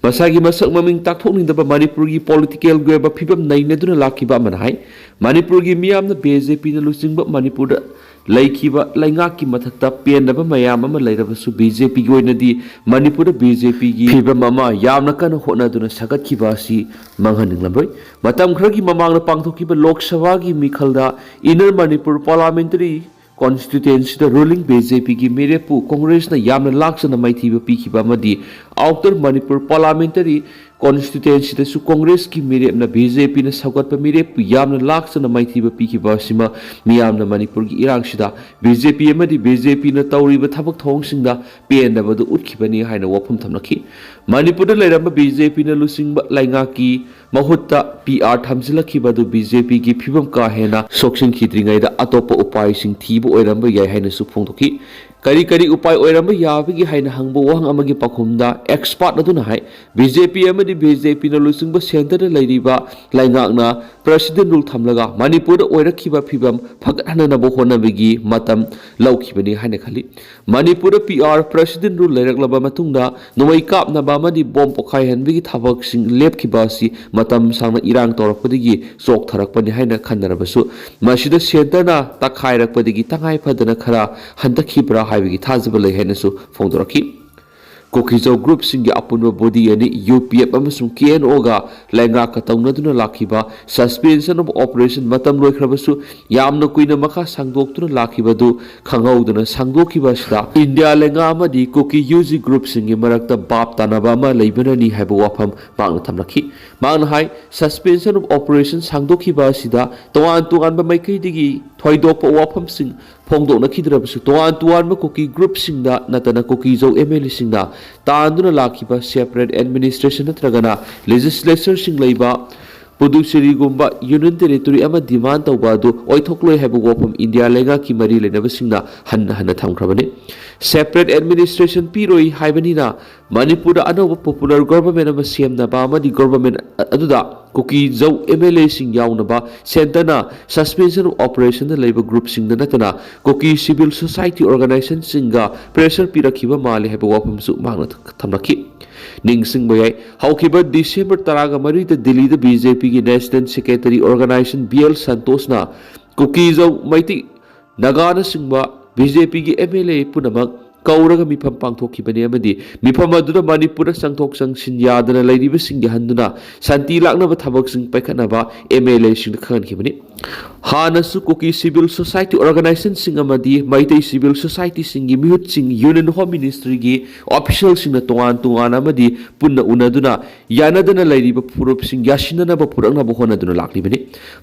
ꯃꯁꯥꯒꯤ ꯃꯁꯛ ꯃꯃꯤꯡ ꯇꯥꯛꯊꯣꯛꯅꯤꯡꯗꯕ ꯃꯅꯤꯄꯨꯔꯒꯤ political ꯒꯤ ꯑꯣꯏꯕ ꯐꯤꯕꯝ ꯅꯩꯅꯗꯨꯅ ꯂꯥꯛꯈꯤꯕ ꯑꯃꯅ ꯍꯥꯏ, ꯃꯅꯤꯄꯨꯔꯒꯤ ꯃꯤꯌꯥꯝꯅ B J P ꯅ ꯂꯨꯆꯤꯡꯕ ꯃꯅꯤꯄꯨꯔꯗ ꯂꯩꯈꯤꯕ ꯂꯩꯉꯥꯛꯀꯤ ꯃꯊꯛꯇ ꯄꯦꯟꯗꯕ ꯃꯌꯥꯝ ꯑꯃ ꯂꯩꯔꯕꯁꯨ, ꯕꯤ ꯖꯦ ꯄꯤꯒꯤ ꯑꯣꯏꯅꯗꯤ ꯃꯅꯤꯄꯨꯔꯗ ꯕꯤ ꯖꯦ ꯄꯤꯒꯤ ꯐꯤꯕꯝ ꯑꯃ ꯌꯥꯝꯅ ꯀꯟꯅ ꯍꯣꯠꯅꯗꯨꯅ ꯁꯥꯒꯠꯈꯤꯕ ꯑꯁꯤ ꯃꯥꯡꯍꯟꯅꯤꯡꯂꯝꯂꯣꯏ꯫ ꯃꯇꯝ ꯈꯔꯒꯤ ꯃꯃꯥꯡꯗ ꯄꯥꯡꯊꯣꯛꯈꯤꯕ ꯂꯣꯛ ꯁꯚꯥꯒꯤ ꯃꯤꯈꯜꯗ Inner Manipur Parliamentary Constituencyꯗ ruling B J ꯄꯤꯒꯤ ꯃꯤꯔꯦꯞꯄꯨ ꯀꯣꯡꯒ꯭ꯔꯦꯁꯅ ꯌꯥꯝꯅ ꯂꯥꯛꯆꯅ ꯃꯥꯏꯊꯤꯕ ꯄꯤꯈꯤꯕ ꯑꯃꯗꯤ Outer Manipur Parliamentary Constituencyꯗꯁꯨ ꯀꯣꯡꯒ꯭ꯔꯦꯁꯀꯤ ꯃꯤꯔꯦꯞꯅ ꯕꯤ ꯖꯦ ꯄꯤꯅ ꯁꯧꯒꯠꯄ ꯃꯤꯔꯦꯞꯄꯨ ꯌꯥꯝꯅ ꯂꯥꯛꯆꯅ ꯃꯥꯏꯊꯤꯕ ꯄꯤꯈꯤꯕ ꯑꯁꯤꯃ ꯃꯤꯌꯥꯝꯅ ꯃꯅꯤꯄꯨꯔꯒꯤ ꯏꯔꯥꯡꯁꯤꯗ ꯕꯤ ꯖꯦ ꯄꯤ ꯑꯃꯗꯤ ꯕꯤ ꯖꯦ ꯄꯤꯅ ꯇꯧꯔꯤꯕ ꯊꯕꯛ ꯊꯧꯑꯣꯡꯁꯤꯡꯗ ꯄꯦꯟꯗꯕꯗꯨ ꯎꯠꯈꯤꯕꯅꯤ ꯍꯥꯏꯅ ꯋꯥꯐꯝ ꯊꯝꯂꯛꯈꯤ꯫ ꯃꯅꯤꯄꯨꯔꯗ ꯂꯩꯔꯝꯕ ꯕꯤ ꯖꯦ ꯄꯤꯅ ꯂꯨꯆꯤꯡꯕ ꯂꯩꯉꯥꯛꯀꯤ ꯃꯍꯨꯠꯇ ꯄꯤ ꯑꯥꯔ ꯊꯝꯖꯤꯜꯂꯛꯈꯤꯕ ꯑꯗꯨ ꯕꯤ ꯖꯦ ꯄꯤꯒꯤ ꯐꯤꯕꯝ ꯀꯥ ꯍꯦꯟꯅ ꯁꯣꯛꯆꯤꯟꯈꯤꯗ꯭ꯔꯤꯉꯩꯗ ꯑꯇꯣꯞꯄ ꯎꯄꯥꯏꯁꯤꯡ ꯊꯤꯕ ꯑꯣꯏꯔꯝꯕ ꯌꯥꯏ ꯍꯥꯏꯅꯁꯨ ꯐꯣꯡꯗꯣꯛꯈꯤ꯫ ꯀꯔꯤ ꯀꯔꯤ ꯎꯄꯥꯏ ꯑꯣꯏꯔꯝꯕ ꯌꯥꯕꯒꯦ ꯍꯥꯏꯅ ꯍꯪꯕ ꯋꯥꯍꯪ ꯑꯃꯒꯤ ꯄꯥꯎꯈꯨꯝꯗ expert ꯑꯗꯨꯅ ꯍꯥꯏ, ꯕꯤ ꯖꯦ ꯄꯤ ꯑꯃꯗꯤ ꯕꯤ ꯖꯦ ꯄꯤꯅ ꯂꯨꯆꯤꯡꯕ centreꯗ ꯂꯩꯔꯤꯕ ꯂꯩꯉꯥꯛꯅ President Rule ꯊꯝꯂꯒ ꯃꯅꯤꯄꯨꯔꯗ ꯑꯣꯏꯔꯛꯈꯤꯕ ꯐꯤꯕꯝ ꯐꯒꯠꯍꯟꯅꯕ ꯍꯣꯠꯅꯕꯒꯤ ꯃꯇꯝ ꯂꯧꯈꯤꯕꯅꯤ ꯍꯥꯏꯅ ꯈꯜꯂꯤ꯫ ꯃꯅꯤꯄꯨꯔꯗ ꯄꯤ ꯑꯥꯔ President Rule ꯂꯩꯔꯛꯂꯕ ꯃꯇꯨꯡꯗ ꯅꯣꯡꯃꯩ ꯀꯥꯞꯅꯕ ꯑꯃꯗꯤ ꯕꯣꯝ ꯄꯣꯈꯥꯏꯍꯟꯕꯒꯤ ꯊꯕꯛꯁꯤꯡ ꯂꯦꯞꯈꯤꯕ ꯑꯁꯤ ꯃꯇꯝ ꯁꯥꯡꯅ ꯏꯔꯥꯡ ꯇꯧꯔꯛꯄꯗꯒꯤ ꯆꯣꯛꯊꯔꯛꯄꯅꯤ ꯍꯥꯏꯅ ꯈꯟꯅꯔꯕꯁꯨ, ꯃꯁꯤꯗ centreꯅ ꯇꯛꯈꯥꯏꯔꯛꯄꯗꯒꯤ ꯇꯉꯥꯏ ꯐꯗꯅ ꯈꯔ ꯍꯟꯊꯈꯤꯕ꯭ꯔꯥ ꯍꯥꯏꯕꯒꯤ ꯊꯥꯖꯕ ꯂꯩ ꯍꯥꯏꯅꯁꯨ ꯐꯣꯡꯗꯣꯔꯛꯈꯤ꯫ ꯀꯨꯀꯤꯖꯧ groupꯁꯤꯡꯒꯤ ꯑꯄꯨꯟꯕ body ꯑꯅꯤ, ꯌꯨ ꯄꯤ ꯑꯦꯐ ꯑꯃꯁꯨꯡ ꯀꯦ ꯑꯦꯟ ꯑꯣꯒ ꯂꯩꯉꯥꯛꯀ ꯇꯧꯅꯗꯨꯅ ꯂꯥꯛꯈꯤꯕ Suspension of Operation ꯃꯇꯝ ꯂꯣꯏꯈ꯭ꯔꯕꯁꯨ, ꯌꯥꯝꯅ ꯀꯨꯏꯅ ꯃꯈꯥ ꯁꯥꯡꯗꯣꯛꯇꯨꯅ ꯂꯥꯛꯈꯤꯕꯗꯨ ꯈꯪꯍꯧꯗꯅ ꯁꯥꯡꯗꯣꯛꯈꯤꯕ ꯑꯁꯤꯗ ꯏꯟꯗꯤꯌꯥ ꯂꯩꯉꯥꯛ ꯑꯃꯗꯤ ꯀꯨꯀꯤ ꯌꯨ ꯖꯤ groupꯁꯤꯡꯒꯤ ꯃꯔꯛꯇ ꯚꯥꯞ ꯇꯥꯅꯕ ꯑꯃ ꯂꯩꯕꯅꯅꯤ ꯍꯥꯏꯕ ꯋꯥꯐꯝ ꯃꯍꯥꯛꯅ ꯊꯝꯂꯛꯈꯤ꯫ ꯃꯍꯥꯛꯅ ꯍꯥꯏ, Suspension of Operation ꯁꯥꯡꯗꯣꯛꯈꯤꯕ ꯑꯁꯤꯗ ꯇꯣꯉꯥꯟ ꯇꯣꯉꯥꯟꯕ ꯃꯥꯏꯀꯩꯗꯒꯤ ꯊꯣꯏꯗꯣꯛꯄ ꯋꯥꯐꯝꯁꯤꯡ ꯐꯣꯡꯗꯣꯛꯅꯈꯤꯗ꯭ꯔꯕꯁꯨ, ꯇꯣꯉꯥꯟ ꯇꯣꯉꯥꯟꯕ ꯀꯨꯀꯤ groupꯁꯤꯡꯗ ꯅꯠꯇꯅ ꯀꯨꯀꯤꯖꯧ ꯑꯦꯝ ꯑꯦꯜ ꯑꯦꯁꯤꯡꯅ ꯇꯥꯟꯗꯨꯅ ꯂꯥꯛꯈꯤꯕ separate administration ꯅꯠꯇ꯭ꯔꯒꯅ legislatureꯁꯤꯡ ꯂꯩꯕ ꯄꯨꯗꯨꯆꯦꯔꯤꯒꯨꯝꯕ union territory ꯑꯃ demand ꯇꯧꯕ ꯑꯗꯨ ꯑꯣꯏꯊꯣꯛꯂꯣꯏ ꯍꯥꯏꯕ ꯋꯥꯐꯝ ꯏꯟꯗꯤꯌꯥ ꯂꯩꯉꯥꯛꯀꯤ ꯃꯔꯤ ꯂꯩꯅꯕꯁꯤꯡꯅ ꯍꯟꯅ ꯍꯟꯅ ꯊꯝꯈ꯭ꯔꯕꯅꯤ꯫ Separate administration ꯄꯤꯔꯣꯏ ꯍꯥꯏꯕꯅꯤꯅ ꯃꯅꯤꯄꯨꯔꯗ ꯑꯅꯧꯕ popular government ꯑꯃ ꯁꯦꯝꯅꯕ ꯑꯃꯗꯤ government ꯑꯗꯨꯗ ꯀꯨꯀꯤꯖꯧ ꯑꯦꯝ ꯑꯦꯜ ꯑꯦꯁꯤꯡ ꯌꯥꯎꯅꯕ centreꯅ Suspension of Operationꯗ ꯂꯩꯕ groupꯁꯤꯡꯗ ꯅꯠꯇꯅ ꯀꯨꯀꯤ civil society organizationꯁꯤꯡꯒ pressure ꯄꯤꯔꯛꯈꯤꯕ ꯃꯥꯜꯂꯤ ꯍꯥꯏꯕ ꯋꯥꯐꯝꯁꯨ ꯃꯍꯥꯛꯅ ꯊꯝꯂꯛꯈꯤ꯫ ꯅꯤꯡꯁꯤꯡꯕ ꯌꯥꯏ, ꯍꯧꯈꯤꯕ December ꯇꯔꯥꯒ ꯃꯔꯤꯗ ꯗꯤꯜꯂꯤꯗ ꯕꯤ ꯖꯦ ꯄꯤꯒꯤ National Secretary Organization B L ꯁꯟꯇꯣꯁꯅ ꯀꯨꯀꯤꯖꯧ ꯃꯩꯇꯩ ꯅꯥꯒꯥꯅꯆꯤꯡꯕ ꯕꯤ ꯖꯦ ꯄꯤꯒꯤ ꯑꯦꯝ ꯑꯦꯜ ꯑꯦ ꯄꯨꯝꯅꯃꯛ ꯀꯧꯔꯒ ꯃꯤꯐꯝ ꯄꯥꯡꯊꯣꯛꯈꯤꯕꯅꯤ ꯑꯃꯗꯤ ꯃꯤꯐꯝ ꯑꯗꯨꯗ ꯃꯅꯤꯄꯨꯔꯗ ꯆꯪꯊꯣꯛ ꯆꯪꯁꯤꯟ ꯌꯥꯗꯅ ꯂꯩꯔꯤꯕꯁꯤꯡ ꯌꯥꯍꯟꯗꯨꯅ ꯁꯥꯟꯇꯤ ꯂꯥꯛꯅꯕ ꯊꯕꯛꯁꯤꯡ ꯄꯥꯏꯈꯠꯅꯕ ꯑꯦꯝ ꯑꯦꯜ ꯑꯦꯁꯤꯡꯗ ꯈꯪꯍꯟꯈꯤꯕꯅꯤ꯫ ꯍꯥꯟꯅꯁꯨ ꯀꯨꯀꯤ ꯁꯤꯚꯤꯜ ꯁꯣꯁꯥꯏꯇꯤ ꯑꯣꯔꯒꯅꯥꯏꯖꯦꯁꯟꯁꯤꯡ ꯑꯃꯗꯤ ꯃꯩꯇꯩ ꯁꯤꯚꯤꯜ ꯁꯣꯁꯥꯏꯇꯤꯁꯤꯡꯒꯤ ꯃꯤꯍꯨꯠꯁꯤꯡ ꯌꯨꯅꯤꯌꯟ ꯍꯣꯝ ꯃꯤꯅꯤꯁꯇ꯭ꯔꯤꯒꯤ ꯑꯣꯐꯤꯁꯤꯌꯦꯜꯁꯤꯡꯅ ꯇꯣꯉꯥꯟ ꯇꯣꯉꯥꯟꯅ ꯑꯃꯗꯤ ꯄꯨꯟꯅ ꯎꯅꯗꯨꯅ ꯌꯥꯅꯗꯅ ꯂꯩꯔꯤꯕ ꯐꯨꯔꯨꯞꯁꯤꯡ ꯌꯥꯁꯤꯟꯅꯅꯕ ꯄꯨꯔꯛꯅꯕ ꯍꯣꯠꯅꯗꯨꯅ ꯂꯥꯛꯂꯤꯕꯅꯤ꯫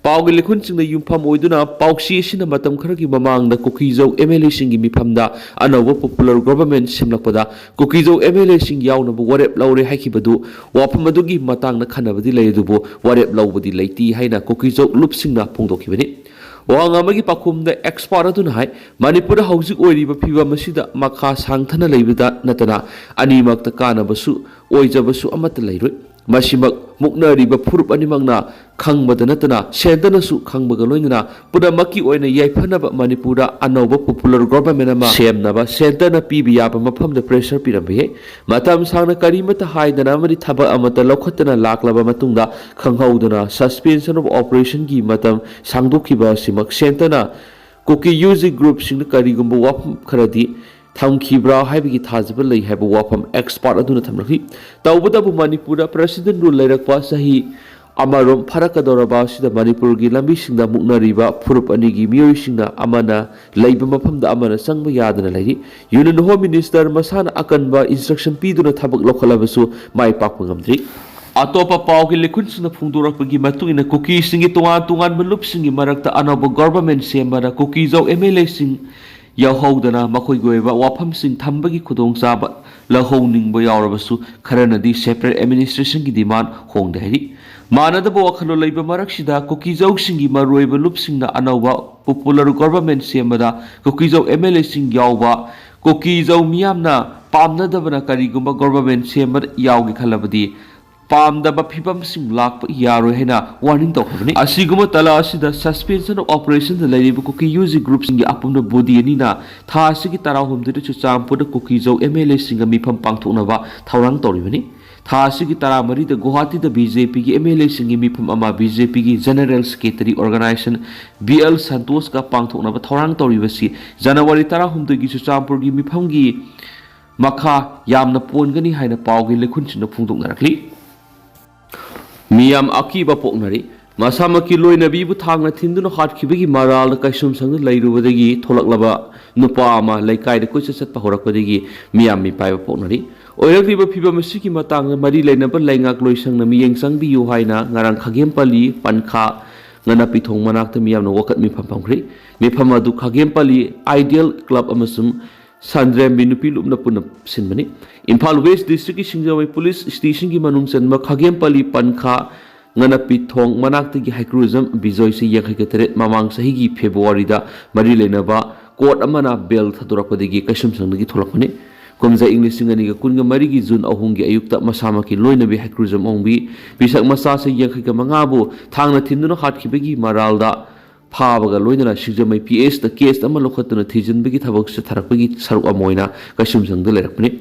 ꯄꯥꯎꯒꯤ ꯂꯤꯈꯨꯟꯁꯤꯡꯅ ꯌꯨꯝꯐꯝ ꯑꯣꯏꯗꯨꯅ ꯄꯥꯎꯆꯦ ꯑꯁꯤꯅ ꯃꯇꯝ ꯈꯔꯒꯤ ꯃꯃꯥꯡꯗ ꯀꯨꯀꯤꯖꯧ ꯑꯦꯝ ꯑꯦꯜ ꯑꯦꯁꯤꯡꯒꯤ ꯃꯤꯐꯝꯗ ꯑꯅꯧꯕ ꯄꯣꯄꯨꯂꯔ ꯒꯣꯚꯔꯟꯃꯦꯟꯠ ꯁꯦꯝꯂꯛꯄꯗ ꯀꯨꯀꯤꯖꯧ ꯑꯦꯝ ꯑꯦꯜ ꯑꯦꯁꯤꯡ ꯌꯥꯎꯅꯕ ꯋꯥꯔꯦꯞ ꯂꯧꯔꯦ ꯍꯥꯏꯈꯤꯕꯗꯨ ꯋꯥꯐꯝ ꯑꯗꯨꯒꯤ ꯃꯇꯥꯡꯗ ꯈꯟꯅꯕꯗꯤ ꯂꯩ, ꯑꯗꯨꯕꯨ ꯋꯥꯔꯦꯞ ꯂꯧꯕꯗꯤ ꯂꯩꯇꯦ ꯍꯥꯏꯅ ꯀꯨꯀꯤꯖꯧ ꯂꯨꯞꯁꯤꯡꯅ ꯐꯣꯡꯗꯣꯛꯈꯤꯕꯅꯤ꯫ ꯋꯥꯍꯪ ꯑꯃꯒꯤ ꯄꯥꯎꯈꯨꯝꯗ ꯑꯦꯛꯁꯄꯥꯔꯠ ꯑꯗꯨꯅ ꯍꯥꯏ, ꯃꯅꯤꯄꯨꯔꯗ ꯍꯧꯖꯤꯛ ꯑꯣꯏꯔꯤꯕ ꯐꯤꯕꯝ ꯑꯁꯤꯗ ꯃꯈꯥ ꯁꯥꯡꯊꯅ ꯂꯩꯕꯗ ꯅꯠꯇꯅ ꯑꯅꯤꯃꯛꯇ ꯀꯥꯟꯅꯕꯁꯨ ꯑꯣꯏꯖꯕꯁꯨ ꯑꯃꯠꯇ ꯂꯩꯔꯣꯏ꯫ ꯃꯁꯤꯃꯛ ꯃꯨꯛꯅꯔꯤꯕ ꯐꯨꯔꯨꯞ ꯑꯅꯤꯃꯛꯅ ꯈꯪꯕꯗ ꯅꯠꯇꯅ ꯁꯦꯟꯇꯔꯅꯁꯨ ꯈꯪꯕꯒ ꯂꯣꯏꯅꯅ ꯄꯨꯝꯅꯃꯛꯀꯤ ꯑꯣꯏꯅ ꯌꯥꯏꯐꯅꯕ ꯃꯅꯤꯄꯨꯔꯗ ꯑꯅꯧꯕ ꯄꯣꯄꯨꯂꯔ ꯒꯣꯚꯔꯟꯃꯦꯟꯠ ꯑꯃ ꯁꯦꯝꯅꯕ ꯁꯦꯟꯇꯔꯅ ꯄꯤꯕ ꯌꯥꯕ ꯃꯐꯝꯗ ꯄ꯭ꯔꯦꯁꯔ ꯄꯤꯔꯝꯕ ꯌꯥꯏ꯫ ꯃꯇꯝ ꯁꯥꯡꯅ ꯀꯔꯤꯃꯠꯇ ꯍꯥꯏꯗꯅ ꯑꯃꯗꯤ ꯊꯕꯛ ꯑꯃꯠꯇ ꯂꯧꯈꯠꯇꯅ ꯂꯥꯛꯂꯕ ꯃꯇꯨꯡꯗ ꯈꯪꯍꯧꯗꯅ ꯁꯁꯄꯦꯟꯁꯟ ꯑꯣꯐ ꯑꯣꯄꯔꯦꯁꯟꯒꯤ ꯃꯇꯝ ꯁꯥꯡꯗꯣꯛꯈꯤꯕ ꯑꯁꯤꯃꯛ ꯁꯦꯟꯇꯔꯅ ꯀꯨꯀꯤ ꯌꯨ ꯖꯤ ꯒ꯭ꯔꯨꯞꯁꯤꯡꯗ ꯀꯔꯤꯒꯨꯝꯕ ꯋꯥꯐꯝ ꯈꯔꯗꯤ ꯊꯝꯈꯤꯕ꯭ꯔꯥ ꯍꯥꯏꯕꯒꯤ ꯊꯥꯖꯕ ꯂꯩ ꯍꯥꯏꯕ ꯋꯥꯐꯝ ꯑꯦꯛꯁꯄꯥꯔꯠ ꯑꯗꯨꯅ ꯊꯝꯂꯛꯂꯤ꯫ ꯇꯧꯕꯇꯕꯨ ꯃꯅꯤꯄꯨꯔꯗ ꯄ꯭ꯔꯦꯁꯤꯗꯦꯟꯠ ꯔꯨꯜ ꯂꯩꯔꯛꯄ ꯆꯍꯤ ꯑꯃꯔꯣꯝ ꯐꯥꯔꯛꯀꯗꯧꯔꯕ ꯑꯁꯤꯗ ꯃꯅꯤꯄꯨꯔꯒꯤ ꯂꯝꯕꯤꯁꯤꯡꯗ ꯃꯨꯛꯅꯔꯤꯕ ꯐꯨꯔꯨꯞ ꯑꯅꯤꯒꯤ ꯃꯤꯑꯣꯏꯁꯤꯡꯅ ꯑꯃꯅ ꯂꯩꯕ ꯃꯐꯝꯗ ꯑꯃꯅ ꯆꯪꯕ ꯌꯥꯗꯅ ꯂꯩꯔꯤ꯫ ꯌꯨꯅꯤꯌꯟ ꯍꯣꯝ ꯃꯤꯅꯤꯁꯇꯔ ꯃꯁꯥꯅ ꯑꯀꯟꯕ ꯏꯟꯁꯇ꯭ꯔꯛꯁꯟ ꯄꯤꯗꯨꯅ ꯊꯕꯛ ꯂꯧꯈꯠꯂꯕꯁꯨ ꯃꯥꯏ ꯄꯥꯛꯄ ꯉꯝꯗ꯭ꯔꯤ꯫ ꯑꯇꯣꯞꯄ ꯄꯥꯎꯒꯤ ꯂꯤꯈꯨꯟꯁꯤꯡꯅ ꯐꯣꯡꯗꯣꯔꯛꯄꯒꯤ ꯃꯇꯨꯡ ꯏꯟꯅ ꯀꯨꯀꯤꯁꯤꯡꯒꯤ ꯇꯣꯉꯥꯟ ꯇꯣꯉꯥꯟꯕ ꯂꯨꯞꯁꯤꯡꯒꯤ ꯃꯔꯛꯇ ꯑꯅꯧꯕ ꯒꯣꯚꯔꯟꯃꯦꯟꯠ ꯁꯦꯝꯕꯗ ꯀꯨꯀꯤꯖꯧ ꯑꯦꯝ ꯑꯦꯜ ꯑꯦꯁꯤꯡ ꯌꯥꯎꯍꯧꯗꯅ ꯃꯈꯣꯏꯒꯤ ꯑꯣꯏꯕ ꯋꯥꯐꯝꯁꯤꯡ ꯊꯝꯕꯒꯤ ꯈꯨꯗꯣꯡꯆꯥꯕ ꯂꯧꯍꯧꯅꯤꯡꯕ ꯌꯥꯎꯔꯕꯁꯨ ꯈꯔꯅꯗꯤ ꯁꯦꯄꯔꯦꯠ ꯑꯦꯗꯃꯤꯅꯤꯁꯇ꯭ꯔꯦꯁꯟꯒꯤ ꯗꯤꯃꯥꯟ ꯍꯣꯡꯗꯦ ꯍꯥꯏꯔꯤ꯫ ꯃꯥꯟꯅꯗꯕ ꯋꯥꯈꯜꯂꯣꯟ ꯂꯩꯕ ꯃꯔꯛꯁꯤꯗ ꯀꯨꯀꯤꯖꯧꯁꯤꯡꯒꯤ ꯃꯔꯨꯑꯣꯏꯕ ꯂꯨꯞꯁꯤꯡꯅ ꯑꯅꯧꯕ ꯄꯣꯄꯨꯂꯔ ꯒꯣꯚꯔꯟꯃꯦꯟꯠ ꯁꯦꯝꯕꯗ ꯀꯨꯀꯤꯖꯧ ꯑꯦꯝ ꯑꯦꯜ ꯑꯦꯁꯤꯡ ꯌꯥꯎꯕ ꯀꯨꯀꯤꯖꯧ ꯃꯤꯌꯥꯝꯅ ꯄꯥꯝꯅꯗꯕꯅ ꯀꯔꯤꯒꯨꯝꯕ ꯒꯣꯚꯔꯟꯃꯦꯟꯠ ꯁꯦꯝꯕꯗ ꯌꯥꯎꯒꯦ ꯈꯜꯂꯕꯗꯤ ꯄꯥꯝꯗꯕ ꯐꯤꯕꯝꯁꯤꯡ ꯂꯥꯛꯄ ꯌꯥꯔꯣꯏ ꯍꯥꯏꯅ ꯋꯥꯔꯅꯤꯡ ꯇꯧꯈꯤꯕꯅꯤ꯫ ꯑꯁꯤꯒꯨꯝꯕ ꯇꯥꯂꯥ ꯑꯁꯤꯗ ꯁꯁꯄꯦꯟꯁꯟ ꯑꯣꯐ ꯑꯣꯄꯔꯦꯁꯟꯗ ꯂꯩꯔꯤꯕ ꯀꯨꯀꯤ ꯌꯨ ꯖꯤ ꯒ꯭ꯔꯨꯞꯁꯤꯡꯒꯤ ꯑꯄꯨꯟꯕ ꯕꯣꯗꯤ ꯑꯅꯤꯅ ꯊꯥ ꯑꯁꯤꯒꯤ ꯇꯔꯥꯍꯨꯝꯗꯣꯏꯗ ꯆꯨꯔꯆꯥꯟꯄꯨꯔꯗ ꯀꯨꯀꯤꯖꯧ ꯑꯦꯝ ꯑꯦꯜ ꯑꯦꯁꯤꯡꯒ ꯃꯤꯐꯝ ꯄꯥꯡꯊꯣꯛꯅꯕ ꯊꯧꯔꯥꯡ ꯇꯧꯔꯤꯕꯅꯤ꯫ ꯊꯥ ꯑꯁꯤꯒꯤ ꯇꯔꯥꯃꯔꯤꯗ ꯒꯨꯋꯥꯍꯥꯇꯤꯗ ꯕꯤ ꯖꯦ ꯄꯤꯒꯤ ꯑꯦꯝ ꯑꯦꯜ ꯑꯦꯁꯤꯡꯒꯤ ꯃꯤꯐꯝ ꯑꯃ ꯕꯤ ꯖꯦ ꯄꯤꯒꯤ general secretary organization B L ꯁꯟꯇꯣꯁꯀ ꯄꯥꯡꯊꯣꯛꯅꯕ ꯊꯧꯔꯥꯡ ꯇꯧꯔꯤꯕꯁꯤ ꯖꯅꯋꯥꯔꯤ ꯇꯔꯥꯍꯨꯝꯗꯣꯏꯒꯤ ꯆꯨꯔꯆꯥꯟꯄꯨꯔꯒꯤ ꯃꯤꯐꯝꯒꯤ ꯃꯈꯥ ꯌꯥꯝꯅ ꯄꯣꯟꯒꯅꯤ ꯍꯥꯏꯅ ꯄꯥꯎꯒꯤ ꯂꯩꯈꯨꯟꯁꯤꯡꯅ ꯐꯣꯡꯗꯣꯛꯅꯔꯛꯂꯤ꯫ ꯃꯤꯌꯥꯝ ꯑꯀꯤꯕ ꯄꯣꯛꯅꯔꯤ꯫ ꯃꯁꯥꯃꯛꯀꯤ ꯂꯣꯏꯅꯕꯤꯕꯨ ꯊꯥꯡꯅ ꯊꯤꯟꯗꯨꯅ ꯍꯥꯠꯈꯤꯕꯒꯤ ꯃꯔꯥꯜꯗ ꯀꯩꯁꯨꯝꯁꯪꯗ ꯂꯩꯔꯨꯕꯗꯒꯤ ꯊꯣꯛꯂꯛꯂꯕ ꯅꯨꯄꯥ ꯑꯃ ꯂꯩꯀꯥꯏꯗ ꯀꯣꯏꯆꯠ ꯆꯠꯄ ꯍꯧꯔꯛꯄꯗꯒꯤ ꯃꯤꯌꯥꯝ ꯃꯤꯄꯥꯏꯕ ꯄꯣꯛꯅꯔꯤ꯫ ꯑꯣꯏꯔꯛꯂꯤꯕ ꯐꯤꯕꯝ ꯑꯁꯤꯒꯤ ꯃꯇꯥꯡꯗ ꯃꯔꯤ ꯂꯩꯅꯕ ꯂꯩꯉꯥꯛꯂꯣꯏꯁꯪꯅ ꯃꯤꯠꯌꯦꯡ ꯆꯪꯕꯤꯌꯨ ꯍꯥꯏꯅ ꯉꯔꯥꯡ ꯈꯥꯒꯦꯝꯄꯜꯂꯤ ꯄꯟꯈꯥ ꯉꯅꯥꯄꯤꯊꯣꯡ ꯃꯅꯥꯛꯇ ꯃꯤꯌꯥꯝꯅ ꯋꯥꯀꯠ ꯃꯤꯐꯝ ꯐꯝꯈ꯭ꯔꯦ꯫ ꯃꯤꯐꯝ ꯑꯗꯨ ꯈꯥꯒꯦꯝꯄꯜꯂꯤ ꯑꯥꯏꯗꯤꯌꯦꯜ ꯀ꯭ꯂꯕ ꯑꯃꯁꯨꯡ ꯁꯟꯗ꯭ꯔꯦꯝꯕꯤ ꯅꯨꯄꯤ ꯂꯨꯞꯅ ꯄꯨꯟꯅ ꯁꯤꯟꯕꯅꯤ꯫ ꯏꯝꯐꯥꯜ ꯋꯦꯁ ꯗꯤꯁꯇ꯭ꯔꯤꯛꯀꯤ ꯁꯤꯡꯖꯃꯩ ꯄꯨꯂꯤꯁ ꯁ꯭ꯇꯦꯁꯟꯒꯤ ꯃꯅꯨꯡ ꯆꯟꯕ ꯈꯥꯒꯦꯝꯄꯜꯂꯤ ꯄꯟꯈꯥ ꯉꯅꯥꯄꯤꯊꯣꯡ ꯃꯅꯥꯛꯇꯒꯤ ꯍꯩꯀ꯭ꯔꯨꯖꯝ ꯕꯤꯖꯣꯏꯁꯤ ꯌꯥꯡꯈꯩꯒ ꯇꯔꯦꯠ ꯃꯃꯥꯡ ꯆꯍꯤꯒꯤ ꯐꯦꯕ꯭ꯔꯨꯋꯥꯔꯤꯗ ꯃꯔꯤ ꯂꯩꯅꯕ ꯀꯣꯔꯠ ꯑꯃꯅ ꯕꯦꯜ ꯊꯥꯗꯣꯔꯛꯄꯗꯒꯤ ꯀꯩꯁꯨꯝꯁꯪꯗꯒꯤ ꯊꯣꯛꯂꯛꯄꯅꯤ꯫ ꯀꯨꯝꯖꯥ ꯏꯪ ꯂꯤꯁꯤꯡ ꯑꯅꯤꯒ ꯀꯨꯟꯒ ꯃꯔꯤꯒꯤ ꯖꯨꯟ ꯑꯍꯨꯝꯒꯤ ꯑꯌꯨꯛꯇ ꯃꯁꯥꯃꯛꯀꯤ ꯂꯣꯏꯅꯕꯤ ꯍꯩꯀ꯭ꯔꯨꯖꯝ ꯑꯣꯡꯕꯤ ꯄꯤꯁꯛ ꯃꯆꯥꯁꯤꯡ ꯌꯥꯡꯈꯩꯒ ꯃꯉꯥꯕꯨ ꯊꯥꯡꯅ ꯊꯤꯟꯗꯨꯅ ꯍꯥꯠꯈꯤꯕꯒꯤ ꯃꯔꯥꯜꯗ ꯐꯥꯕꯒ ꯂꯣꯏꯅꯅ ꯁꯤꯡꯖꯃꯩ ꯄꯤ ꯑꯦꯁꯇ ꯀꯦꯁ ꯑꯃ ꯂꯧꯈꯠꯇꯨꯅ ꯊꯤꯖꯤꯟꯕꯒꯤ ꯊꯕꯛ ꯆꯠꯊꯔꯛꯄꯒꯤ ꯁꯔꯨꯛ ꯑꯃ ꯑꯣꯏꯅ ꯀꯩꯁꯨꯝꯁꯪꯗ ꯂꯩꯔꯛꯄꯅꯤ꯫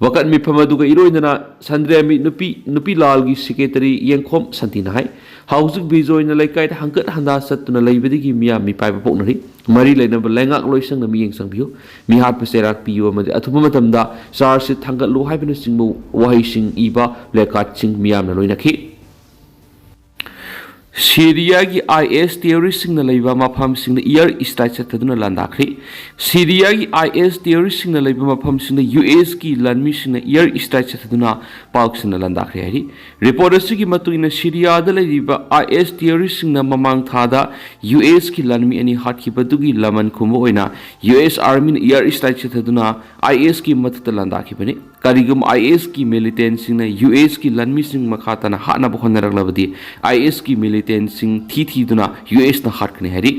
ꯋꯥꯀꯠ ꯃꯤꯐꯝ ꯑꯗꯨꯒ ꯏꯔꯣꯏꯅꯅ ꯁꯟꯗ꯭ꯔꯦꯝꯕꯤ ꯅꯨꯄꯤ ꯅꯨꯄꯤ ꯂꯥꯜꯒꯤ ꯁꯦꯀ꯭ꯔꯦꯇꯔꯤ ꯌꯦꯡꯈꯣꯝ ꯁꯟꯇꯤꯅ ꯍꯥꯏ, ꯍꯧꯖꯤꯛ ꯕꯤꯖꯣꯏꯅ ꯂꯩꯀꯥꯏꯗ ꯍꯪꯀꯠ ꯍꯟꯗꯥ ꯆꯠꯇꯨꯅ ꯂꯩꯕꯗꯒꯤ ꯃꯤꯌꯥꯝ ꯃꯤꯄꯥꯏꯕ ꯄꯣꯛꯅꯔꯤ꯫ ꯃꯔꯤ ꯂꯩꯅꯕ ꯂꯩꯉꯥꯛ ꯂꯣꯏꯁꯪꯅ ꯃꯤꯠꯌꯦꯡ ꯆꯪꯕꯤꯌꯨ꯫ ꯃꯤꯍꯥꯠꯄ ꯆꯩꯔꯥꯛ ꯄꯤꯌꯨ ꯑꯃꯗꯤ ꯑꯊꯨꯕ ꯃꯇꯝꯗ ꯆꯥꯔꯖꯁꯤꯠ ꯊꯥꯡꯒꯠꯂꯨ ꯍꯥꯏꯕꯅꯆꯤꯡꯕ ꯋꯥꯍꯩꯁꯤꯡ ꯏꯕ ꯄ꯭ꯂꯦꯀꯥꯔꯗꯁꯤꯡ ꯃꯤꯌꯥꯝꯅ ꯂꯣꯏꯅꯈꯤ꯫ ꯁꯤꯔꯤꯌꯥꯒꯤ ꯑꯥꯏ ꯑꯦꯁ ꯇꯦꯔꯣꯔꯤꯁꯁꯤꯡꯅ ꯂꯩꯕ ꯃꯐꯝꯁꯤꯡꯗ ꯏꯌꯔ ꯁ꯭ꯇ꯭ꯔꯥꯏꯛ ꯆꯠꯊꯗꯨꯅ ꯂꯥꯟꯗꯥꯈ꯭ꯔꯦ꯫ ꯁꯤꯔꯤꯌꯥꯒꯤ ꯑꯥꯏ ꯑꯦꯁ ꯇꯦꯔꯣꯔꯤꯁꯁꯤꯡꯅ ꯂꯩꯕ ꯃꯐꯝꯁꯤꯡꯗ ꯌꯨ ꯑꯦꯁꯀꯤ ꯂꯥꯟꯃꯤꯁꯤꯡꯅ ꯏꯌꯔ ꯁ꯭ꯇ꯭ꯔꯥꯏꯛ ꯆꯠꯊꯗꯨꯅ ꯄꯥꯛ ꯁꯟꯅ ꯂꯥꯟꯗꯥꯈ꯭ꯔꯦ ꯍꯥꯏꯔꯤ꯫ ꯔꯤꯄꯣꯔꯠ ꯑꯁꯤꯒꯤ ꯃꯇꯨꯡ ꯏꯟꯅ ꯁꯤꯔꯤꯌꯥꯗ ꯂꯩꯔꯤꯕ ꯑꯥꯏ ꯑꯦꯁ ꯇꯦꯔꯣꯔꯤꯁꯁꯤꯡꯅ ꯃꯃꯥꯡ ꯊꯥꯗ ꯌꯨ ꯑꯦꯁꯀꯤ ꯂꯥꯟꯃꯤ ꯑꯅꯤ ꯍꯥꯠꯈꯤꯕꯗꯨꯒꯤ ꯂꯃꯟ ꯈꯨꯝꯕ ꯑꯣꯏꯅ ꯌꯨ ꯑꯦꯁ ꯑꯥꯔꯃꯤꯅ ꯏꯌꯔ ꯁ꯭ꯇ꯭ꯔꯥꯏꯛ ꯆꯠꯊꯗꯨꯅ ꯑꯥꯏ ꯑꯦꯁꯀꯤ ꯃꯊꯛꯇ ꯂꯥꯟꯗꯥꯈꯤꯕꯅꯤ꯫ ꯀꯔꯤꯒꯨꯝꯕ ꯑꯥꯏ ꯑꯦꯁꯀꯤ ꯃꯤꯂꯤꯇꯦꯟꯁꯤꯡꯅ ꯌꯨ ꯑꯦꯁꯀꯤ ꯂꯥꯟꯃꯤꯁꯤꯡ ꯃꯈꯥ ꯇꯥꯅ ꯍꯥꯠꯅꯕ ꯍꯣꯠꯅꯔꯛꯂꯕꯗꯤ ꯑꯥꯏ ꯑꯦꯁꯀꯤ ꯃꯤꯂꯤꯇꯦꯟꯁꯤꯡ ꯊꯤ ꯊꯤꯗꯨꯅ ꯌꯨ ꯑꯦꯁꯅ ꯍꯥꯠꯀꯅꯤ ꯍꯥꯏꯔꯤ꯫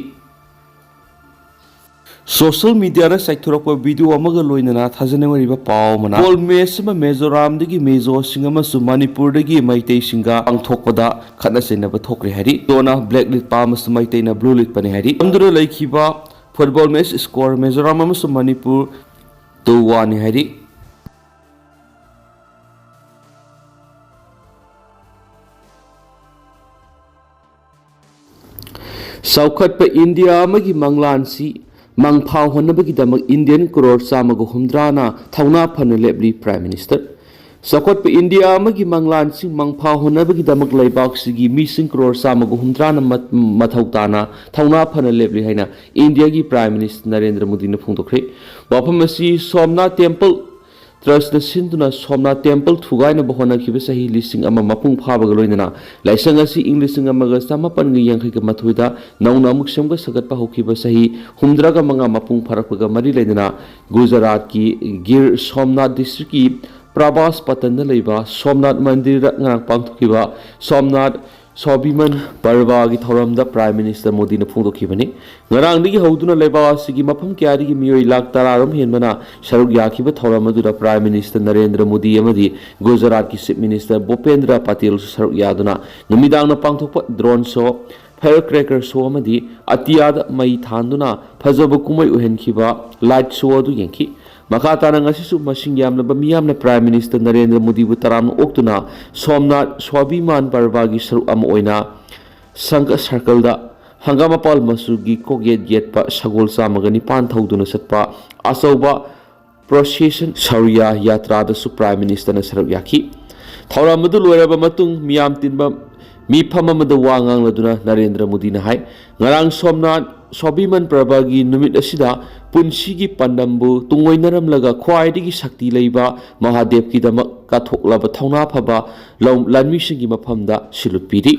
ꯁꯣꯁꯤꯌꯦꯜ ꯃꯤꯗꯤꯌꯥꯗ ꯆꯥꯏꯊꯣꯔꯛꯄ ꯚꯤꯗꯤꯑꯣ ꯑꯃꯒ ꯂꯣꯏꯅꯅ ꯊꯥꯖꯅꯤꯡꯉꯥꯏ ꯑꯣꯏꯕ ꯄꯥꯎ ꯑꯃꯅ, ꯐꯨꯠꯕꯣꯜ ꯃꯦꯠꯆ ꯑꯃ ꯃꯤꯖꯣꯔꯥꯝꯗꯒꯤ ꯃꯤꯖꯣꯁꯤꯡ ꯑꯃꯁꯨꯡ ꯃꯅꯤꯄꯨꯔꯗꯒꯤ ꯃꯩꯇꯩꯁꯤꯡꯒ ꯄꯥꯡꯊꯣꯛꯄꯗ ꯈꯠꯅ ꯆꯩꯅꯕ ꯊꯣꯛꯈ꯭ꯔꯦ ꯍꯥꯏꯔꯤ꯫ ꯃꯤꯖꯣꯅ ꯕ꯭ꯂꯦꯛ ꯂꯤꯠꯄ ꯑꯃꯁꯨꯡ ꯃꯩꯇꯩꯅ ꯕ꯭ꯂꯨ ꯂꯤꯠꯄꯅꯤ ꯍꯥꯏꯔꯤ꯫ ꯂꯝꯗꯨꯗ ꯂꯩꯈꯤꯕ ꯐꯨꯠꯕꯣꯜ ꯃꯦꯠꯆ ꯁ꯭ꯀꯣꯔ ꯃꯤꯖꯣꯔꯥꯝ ꯑꯃꯁꯨꯡ ꯃꯅꯤꯄꯨꯔ ꯇꯨ ꯋꯥꯟꯅꯤ ꯍꯥꯏꯔꯤ꯫ ꯆꯥꯎꯈꯠꯄ ꯏꯟꯗꯤꯌꯥ ꯑꯃꯒꯤ ꯃꯪꯂꯥꯟꯁꯤ ꯃꯪꯐꯥ ꯍꯣꯟꯅꯕꯒꯤꯗꯃꯛ ꯏꯟꯗꯤꯌꯟ ꯀ꯭ꯔꯣꯔ ꯆꯥꯝꯃꯒ ꯍꯨꯝꯗ꯭ꯔꯥꯅ ꯊꯧꯅꯥ ꯐꯅ ꯂꯦꯞꯂꯤ꯫ Prime Minister꯫ ꯆꯥꯎꯈꯠꯄ ꯏꯟꯗꯤꯌꯥ ꯑꯃꯒꯤ ꯃꯪꯂꯥꯟꯁꯤ ꯃꯪꯐꯥ ꯍꯣꯟꯅꯕꯒꯤꯗꯃꯛ ꯂꯩꯕꯥꯛꯁꯤꯒꯤ ꯃꯤꯁꯤꯡ ꯀ꯭ꯔꯣꯔ ꯆꯥꯝꯃꯒ ꯍꯨꯝꯗ꯭ꯔꯥꯅ ꯃ-, ꯃꯊꯧ ꯇꯥꯅ ꯊꯧꯅꯥ ꯐꯅ ꯂꯦꯞꯂꯤ ꯍꯥꯏꯅ ꯏꯟꯗꯤꯌꯥꯒꯤ Prime Minister ꯅꯔꯦꯟꯗ꯭ꯔ ꯃꯣꯗꯤꯅ ꯐꯣꯡꯗꯣꯛꯈ꯭ꯔꯦ꯫ ꯋꯥꯐꯝ ꯑꯁꯤ ꯁꯣꯝꯅꯥꯊ ꯇꯦꯝꯄꯜ ꯇ꯭ꯔꯁꯅ ꯁꯤꯟꯗꯨꯅ ꯁꯣꯝꯅꯥꯊ ꯇꯦꯝꯄꯜ ꯊꯨꯒꯥꯏꯅꯕ ꯍꯣꯠꯅꯈꯤꯕ ꯆꯍꯤ ꯂꯤꯁꯤꯡ ꯑꯃ ꯃꯄꯨꯡ ꯐꯥꯕꯒ ꯂꯣꯏꯅꯅ ꯂꯥꯏꯁꯪ ꯑꯁꯤ ꯏꯪ ꯂꯤꯁꯤꯡ ꯑꯃꯒ ꯆꯃꯥꯄꯟꯒ ꯌꯥꯡꯈꯩꯒ ꯃꯥꯊꯣꯏꯗ ꯅꯧꯅ ꯑꯃꯨꯛ ꯁꯦꯝꯒꯠ ꯁꯥꯒꯠꯄ ꯍꯧꯈꯤꯕ ꯆꯍꯤ ꯍꯨꯝꯗ꯭ꯔꯥꯒ ꯃꯉꯥ ꯃꯄꯨꯡ ꯐꯥꯔꯛꯄꯒ ꯃꯔꯤ ꯂꯩꯅꯅ ꯒꯨꯖꯔꯥꯠꯀꯤ ꯒꯤꯔ ꯁꯣꯝꯅꯥꯊ district ꯀꯤ ꯄ꯭ꯔꯚꯥꯁ ꯄꯇꯟꯗ ꯂꯩꯕ ꯁꯣꯝꯅꯥꯊ ꯃꯟꯗꯤꯔꯗ ꯉꯔꯥꯡ ꯄꯥꯡꯊꯣꯛꯈꯤꯕ ꯁꯣꯝꯅꯥꯊ ꯁ꯭ꯋꯥꯚꯤꯃꯥꯟ ꯄꯔꯕꯒꯤ ꯊꯧꯔꯝꯗ Prime Minister ꯃꯣꯗꯤꯅ ꯐꯣꯡꯗꯣꯛꯈꯤꯕꯅꯤ꯫ ꯉꯔꯥꯡꯗꯒꯤ ꯍꯧꯗꯨꯅ ꯂꯩꯕꯥꯛ ꯑꯁꯤꯒꯤ ꯃꯐꯝ ꯀꯌꯥꯗꯒꯤ ꯃꯤꯑꯣꯏ ꯂꯥꯈ ꯇꯔꯥꯔꯣꯝ ꯍꯦꯟꯕꯅ ꯁꯔꯨꯛ ꯌꯥꯈꯤꯕ ꯊꯧꯔꯝ ꯑꯗꯨꯗ Prime Minister ꯅꯔꯦꯟꯗ꯭ꯔ ꯃꯣꯗꯤ ꯑꯃꯗꯤ ꯒꯨꯖꯔꯥꯠꯀꯤ Chief Minister ꯚꯨꯄꯦꯟꯗ꯭ꯔ ꯄꯇꯦꯜꯁꯨ ꯁꯔꯨꯛ ꯌꯥꯗꯨꯅ ꯅꯨꯃꯤꯗꯥꯡꯗ ꯄꯥꯡꯊꯣꯛꯄ drone show, firecracker show ꯑꯃꯗꯤ ꯑꯇꯤꯌꯥꯗ ꯃꯩ ꯊꯥꯟꯗꯨꯅ ꯐꯖꯕ ꯀꯨꯝꯍꯩ ꯑꯣꯏꯍꯟꯈꯤꯕ light show ꯑꯗꯨ ꯌꯦꯡꯈꯤ꯫ ꯃꯈꯥ ꯇꯥꯅ ꯉꯁꯤꯁꯨ ꯃꯁꯤꯡ ꯌꯥꯝꯂꯕ ꯃꯤꯌꯥꯝꯅ Prime Minister ꯅꯔꯦꯟꯗ꯭ꯔ ꯃꯣꯗꯤꯕꯨ ꯇꯔꯥꯝꯅ ꯑꯣꯛꯇꯨꯅ ꯁꯣꯝꯅꯥꯊ ꯁ꯭ꯋꯥꯚꯤꯃꯥꯟ ꯄꯔꯕꯒꯤ ꯁꯔꯨꯛ ꯑꯃ ꯑꯣꯏꯅ ꯁꯪꯒ circle ꯗ ꯍꯪꯒꯥꯝ ꯃꯄꯥꯜ ꯃꯆꯨꯒꯤ ꯀꯣꯛꯌꯦꯠ ꯌꯦꯠꯄ ꯁꯒꯣꯜ ꯆꯥꯝꯃꯒ ꯅꯤꯄꯥꯟ ꯊꯧꯗꯨꯅ ꯆꯠꯄ ꯑꯆꯧꯕ procession ꯁꯧꯔꯤꯌꯥ ꯌꯥꯇ꯭ꯔꯥꯗꯁꯨ Prime Minister ꯅ ꯁꯔꯨꯛ ꯌꯥꯈꯤ꯫ ꯊꯧꯔꯝ ꯑꯗꯨ ꯂꯣꯏꯔꯕ ꯃꯇꯨꯡ ꯃꯤꯌꯥꯝ ꯇꯤꯟꯕ ꯃꯤꯐꯝ ꯑꯃꯗ ꯋꯥ ꯉꯥꯡꯂꯗꯨꯅ ꯅꯔꯦꯟꯗ꯭ꯔ ꯃꯣꯗꯤꯅ ꯍꯥꯏ, ꯉꯔꯥꯡ ꯁꯣꯝꯅꯥꯊ ꯁ꯭ꯋꯥꯚꯤꯃꯥꯟ ꯄꯔꯕꯒꯤ ꯅꯨꯃꯤꯠ ꯑꯁꯤꯗ ꯄꯨꯟꯁꯤꯒꯤ ꯄꯥꯟꯗꯝꯕꯨ ꯇꯨꯡꯑꯣꯏꯅꯔꯝꯂꯒ ꯈ꯭ꯋꯥꯏꯗꯒꯤ ꯁꯛꯇꯤ ꯂꯩꯕ ꯃꯍꯥꯗꯦꯕꯀꯤꯗꯃꯛ ꯀꯠꯊꯣꯛꯂꯕ ꯊꯧꯅꯥ ꯐꯕ ꯂꯧ-, ꯂꯥꯟꯃꯤꯁꯤꯡꯒꯤ ꯃꯐꯝꯗ salute ꯄꯤꯔꯤ꯫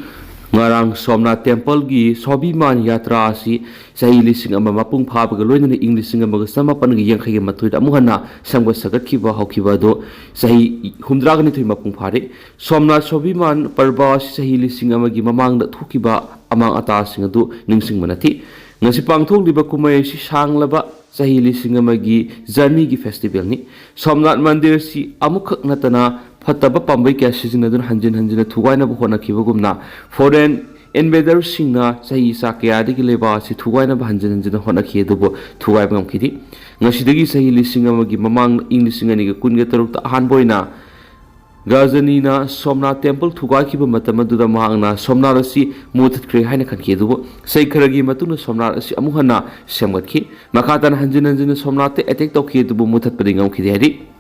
ꯉꯔꯥꯡ ꯁꯣꯝꯅꯥꯊ ꯇꯦꯝꯄꯜꯒꯤ ꯁ꯭ꯋꯥꯚꯤꯃꯥꯟ ꯌꯥꯇ꯭ꯔꯥ ꯑꯁꯤ ꯆꯍꯤ ꯂꯤꯁꯤꯡ ꯑꯃ ꯃꯄꯨꯡ ꯐꯥꯕꯒ ꯂꯣꯏꯅꯅ ꯏꯪ ꯂꯤꯁꯤꯡ ꯑꯃꯒ ꯆꯃꯥꯄꯟꯒ ꯌꯥꯡꯈꯩꯒ ꯃꯥꯊꯣꯏꯗ ꯑꯃꯨꯛ ꯍꯟꯅ ꯁꯦꯝꯒꯠ ꯁꯥꯒꯠꯈꯤꯕ ꯍꯧꯈꯤꯕ ꯑꯗꯨ ꯆꯍꯤ ꯍꯨꯝꯗ꯭ꯔꯥꯒ ꯅꯤꯊꯣꯏ ꯃꯄꯨꯡ ꯐꯥꯔꯦ꯫ ꯁꯣꯝꯅꯥꯊ ꯁ꯭ꯋꯥꯚꯤꯃꯥꯟ ꯄꯔꯕ ꯑꯁꯤ ꯆꯍꯤ ꯂꯤꯁꯤꯡ ꯑꯃꯒꯤ ꯃꯃꯥꯡꯗ ꯊꯣꯛꯈꯤꯕ ꯑꯃꯥꯡ ꯑꯇꯥꯁꯤꯡ ꯑꯗꯨ ꯅꯤꯡꯁꯤꯡꯕ ꯅꯠꯇꯦ꯫ ꯉꯁꯤ ꯄꯥꯡꯊꯣꯛꯂꯤꯕ ꯀꯨꯝꯍꯩ ꯑꯁꯤ ꯁꯥꯡꯂꯕ ꯆꯍꯤ ꯂꯤꯁꯤꯡ ꯑꯃꯒꯤ journey ꯒꯤ festival ꯅꯤ꯫ ꯁꯣꯝꯅꯥꯊ ꯃꯟꯗꯤꯔ ꯑꯁꯤ ꯑꯃꯨꯛꯈꯛ ꯅꯠꯇꯅ ꯐꯠꯇꯕ ꯄꯥꯝꯕꯩ ꯀꯌꯥ ꯁꯤꯖꯤꯟꯅꯗꯨꯅ ꯍꯟꯖꯤꯟ ꯍꯟꯖꯤꯟꯅ ꯊꯨꯒꯥꯏꯅꯕ ꯍꯣꯠꯅꯈꯤꯕꯒꯨꯝꯅ foreign invader ꯁꯤꯡꯅ ꯆꯍꯤ ꯆꯥ ꯀꯌꯥꯗꯒꯤ ꯂꯩꯕꯥꯛ ꯑꯁꯤ ꯊꯨꯒꯥꯏꯅꯕ ꯍꯟꯖꯤꯟ ꯍꯟꯖꯤꯟꯅ ꯍꯣꯠꯅꯈꯤ, ꯑꯗꯨꯕꯨ ꯊꯨꯒꯥꯏꯕ ꯉꯝꯈꯤꯗꯦ꯫ ꯉꯁꯤꯗꯒꯤ ꯆꯍꯤ ꯂꯤꯁꯤꯡ ꯑꯃꯒꯤ ꯃꯃꯥꯡ ꯏꯪ ꯂꯤꯁꯤꯡ ꯑꯅꯤꯒ ꯀꯨꯟꯒ ꯇꯔꯨꯛꯇ ꯑꯍꯥꯟꯕ ꯑꯣꯏꯅ ꯒꯖꯅꯤꯅ ꯁꯣꯝꯅꯥꯊ ꯇꯦꯝꯄꯜ ꯊꯨꯒꯥꯏꯈꯤꯕ ꯃꯇꯝ ꯑꯗꯨꯗ ꯃꯍꯥꯛꯅ ꯁꯣꯝꯅꯥꯊ ꯑꯁꯤ ꯃꯨꯊꯠꯈ꯭ꯔꯦ ꯍꯥꯏꯅ ꯈꯟꯈꯤ, ꯑꯗꯨꯕꯨ ꯆꯍꯤ ꯈꯔꯒꯤ ꯃꯇꯨꯡꯗ ꯁꯣꯝꯅꯥꯊ ꯑꯁꯤ ꯑꯃꯨꯛ ꯍꯟꯅ ꯁꯦꯝꯒꯠꯈꯤ꯫ ꯃꯈꯥ ꯇꯥꯅ ꯍꯟꯖꯤꯟ ꯍꯟꯖꯤꯟꯅ ꯁꯣꯝꯅꯥꯊꯇ ꯑꯦꯇꯦꯛ ꯇꯧꯈꯤ, ꯑꯗꯨꯕꯨ ꯃꯨꯊꯠꯄꯗꯤ ꯉꯝꯈꯤꯗꯦ ꯍꯥꯏꯔꯤ꯫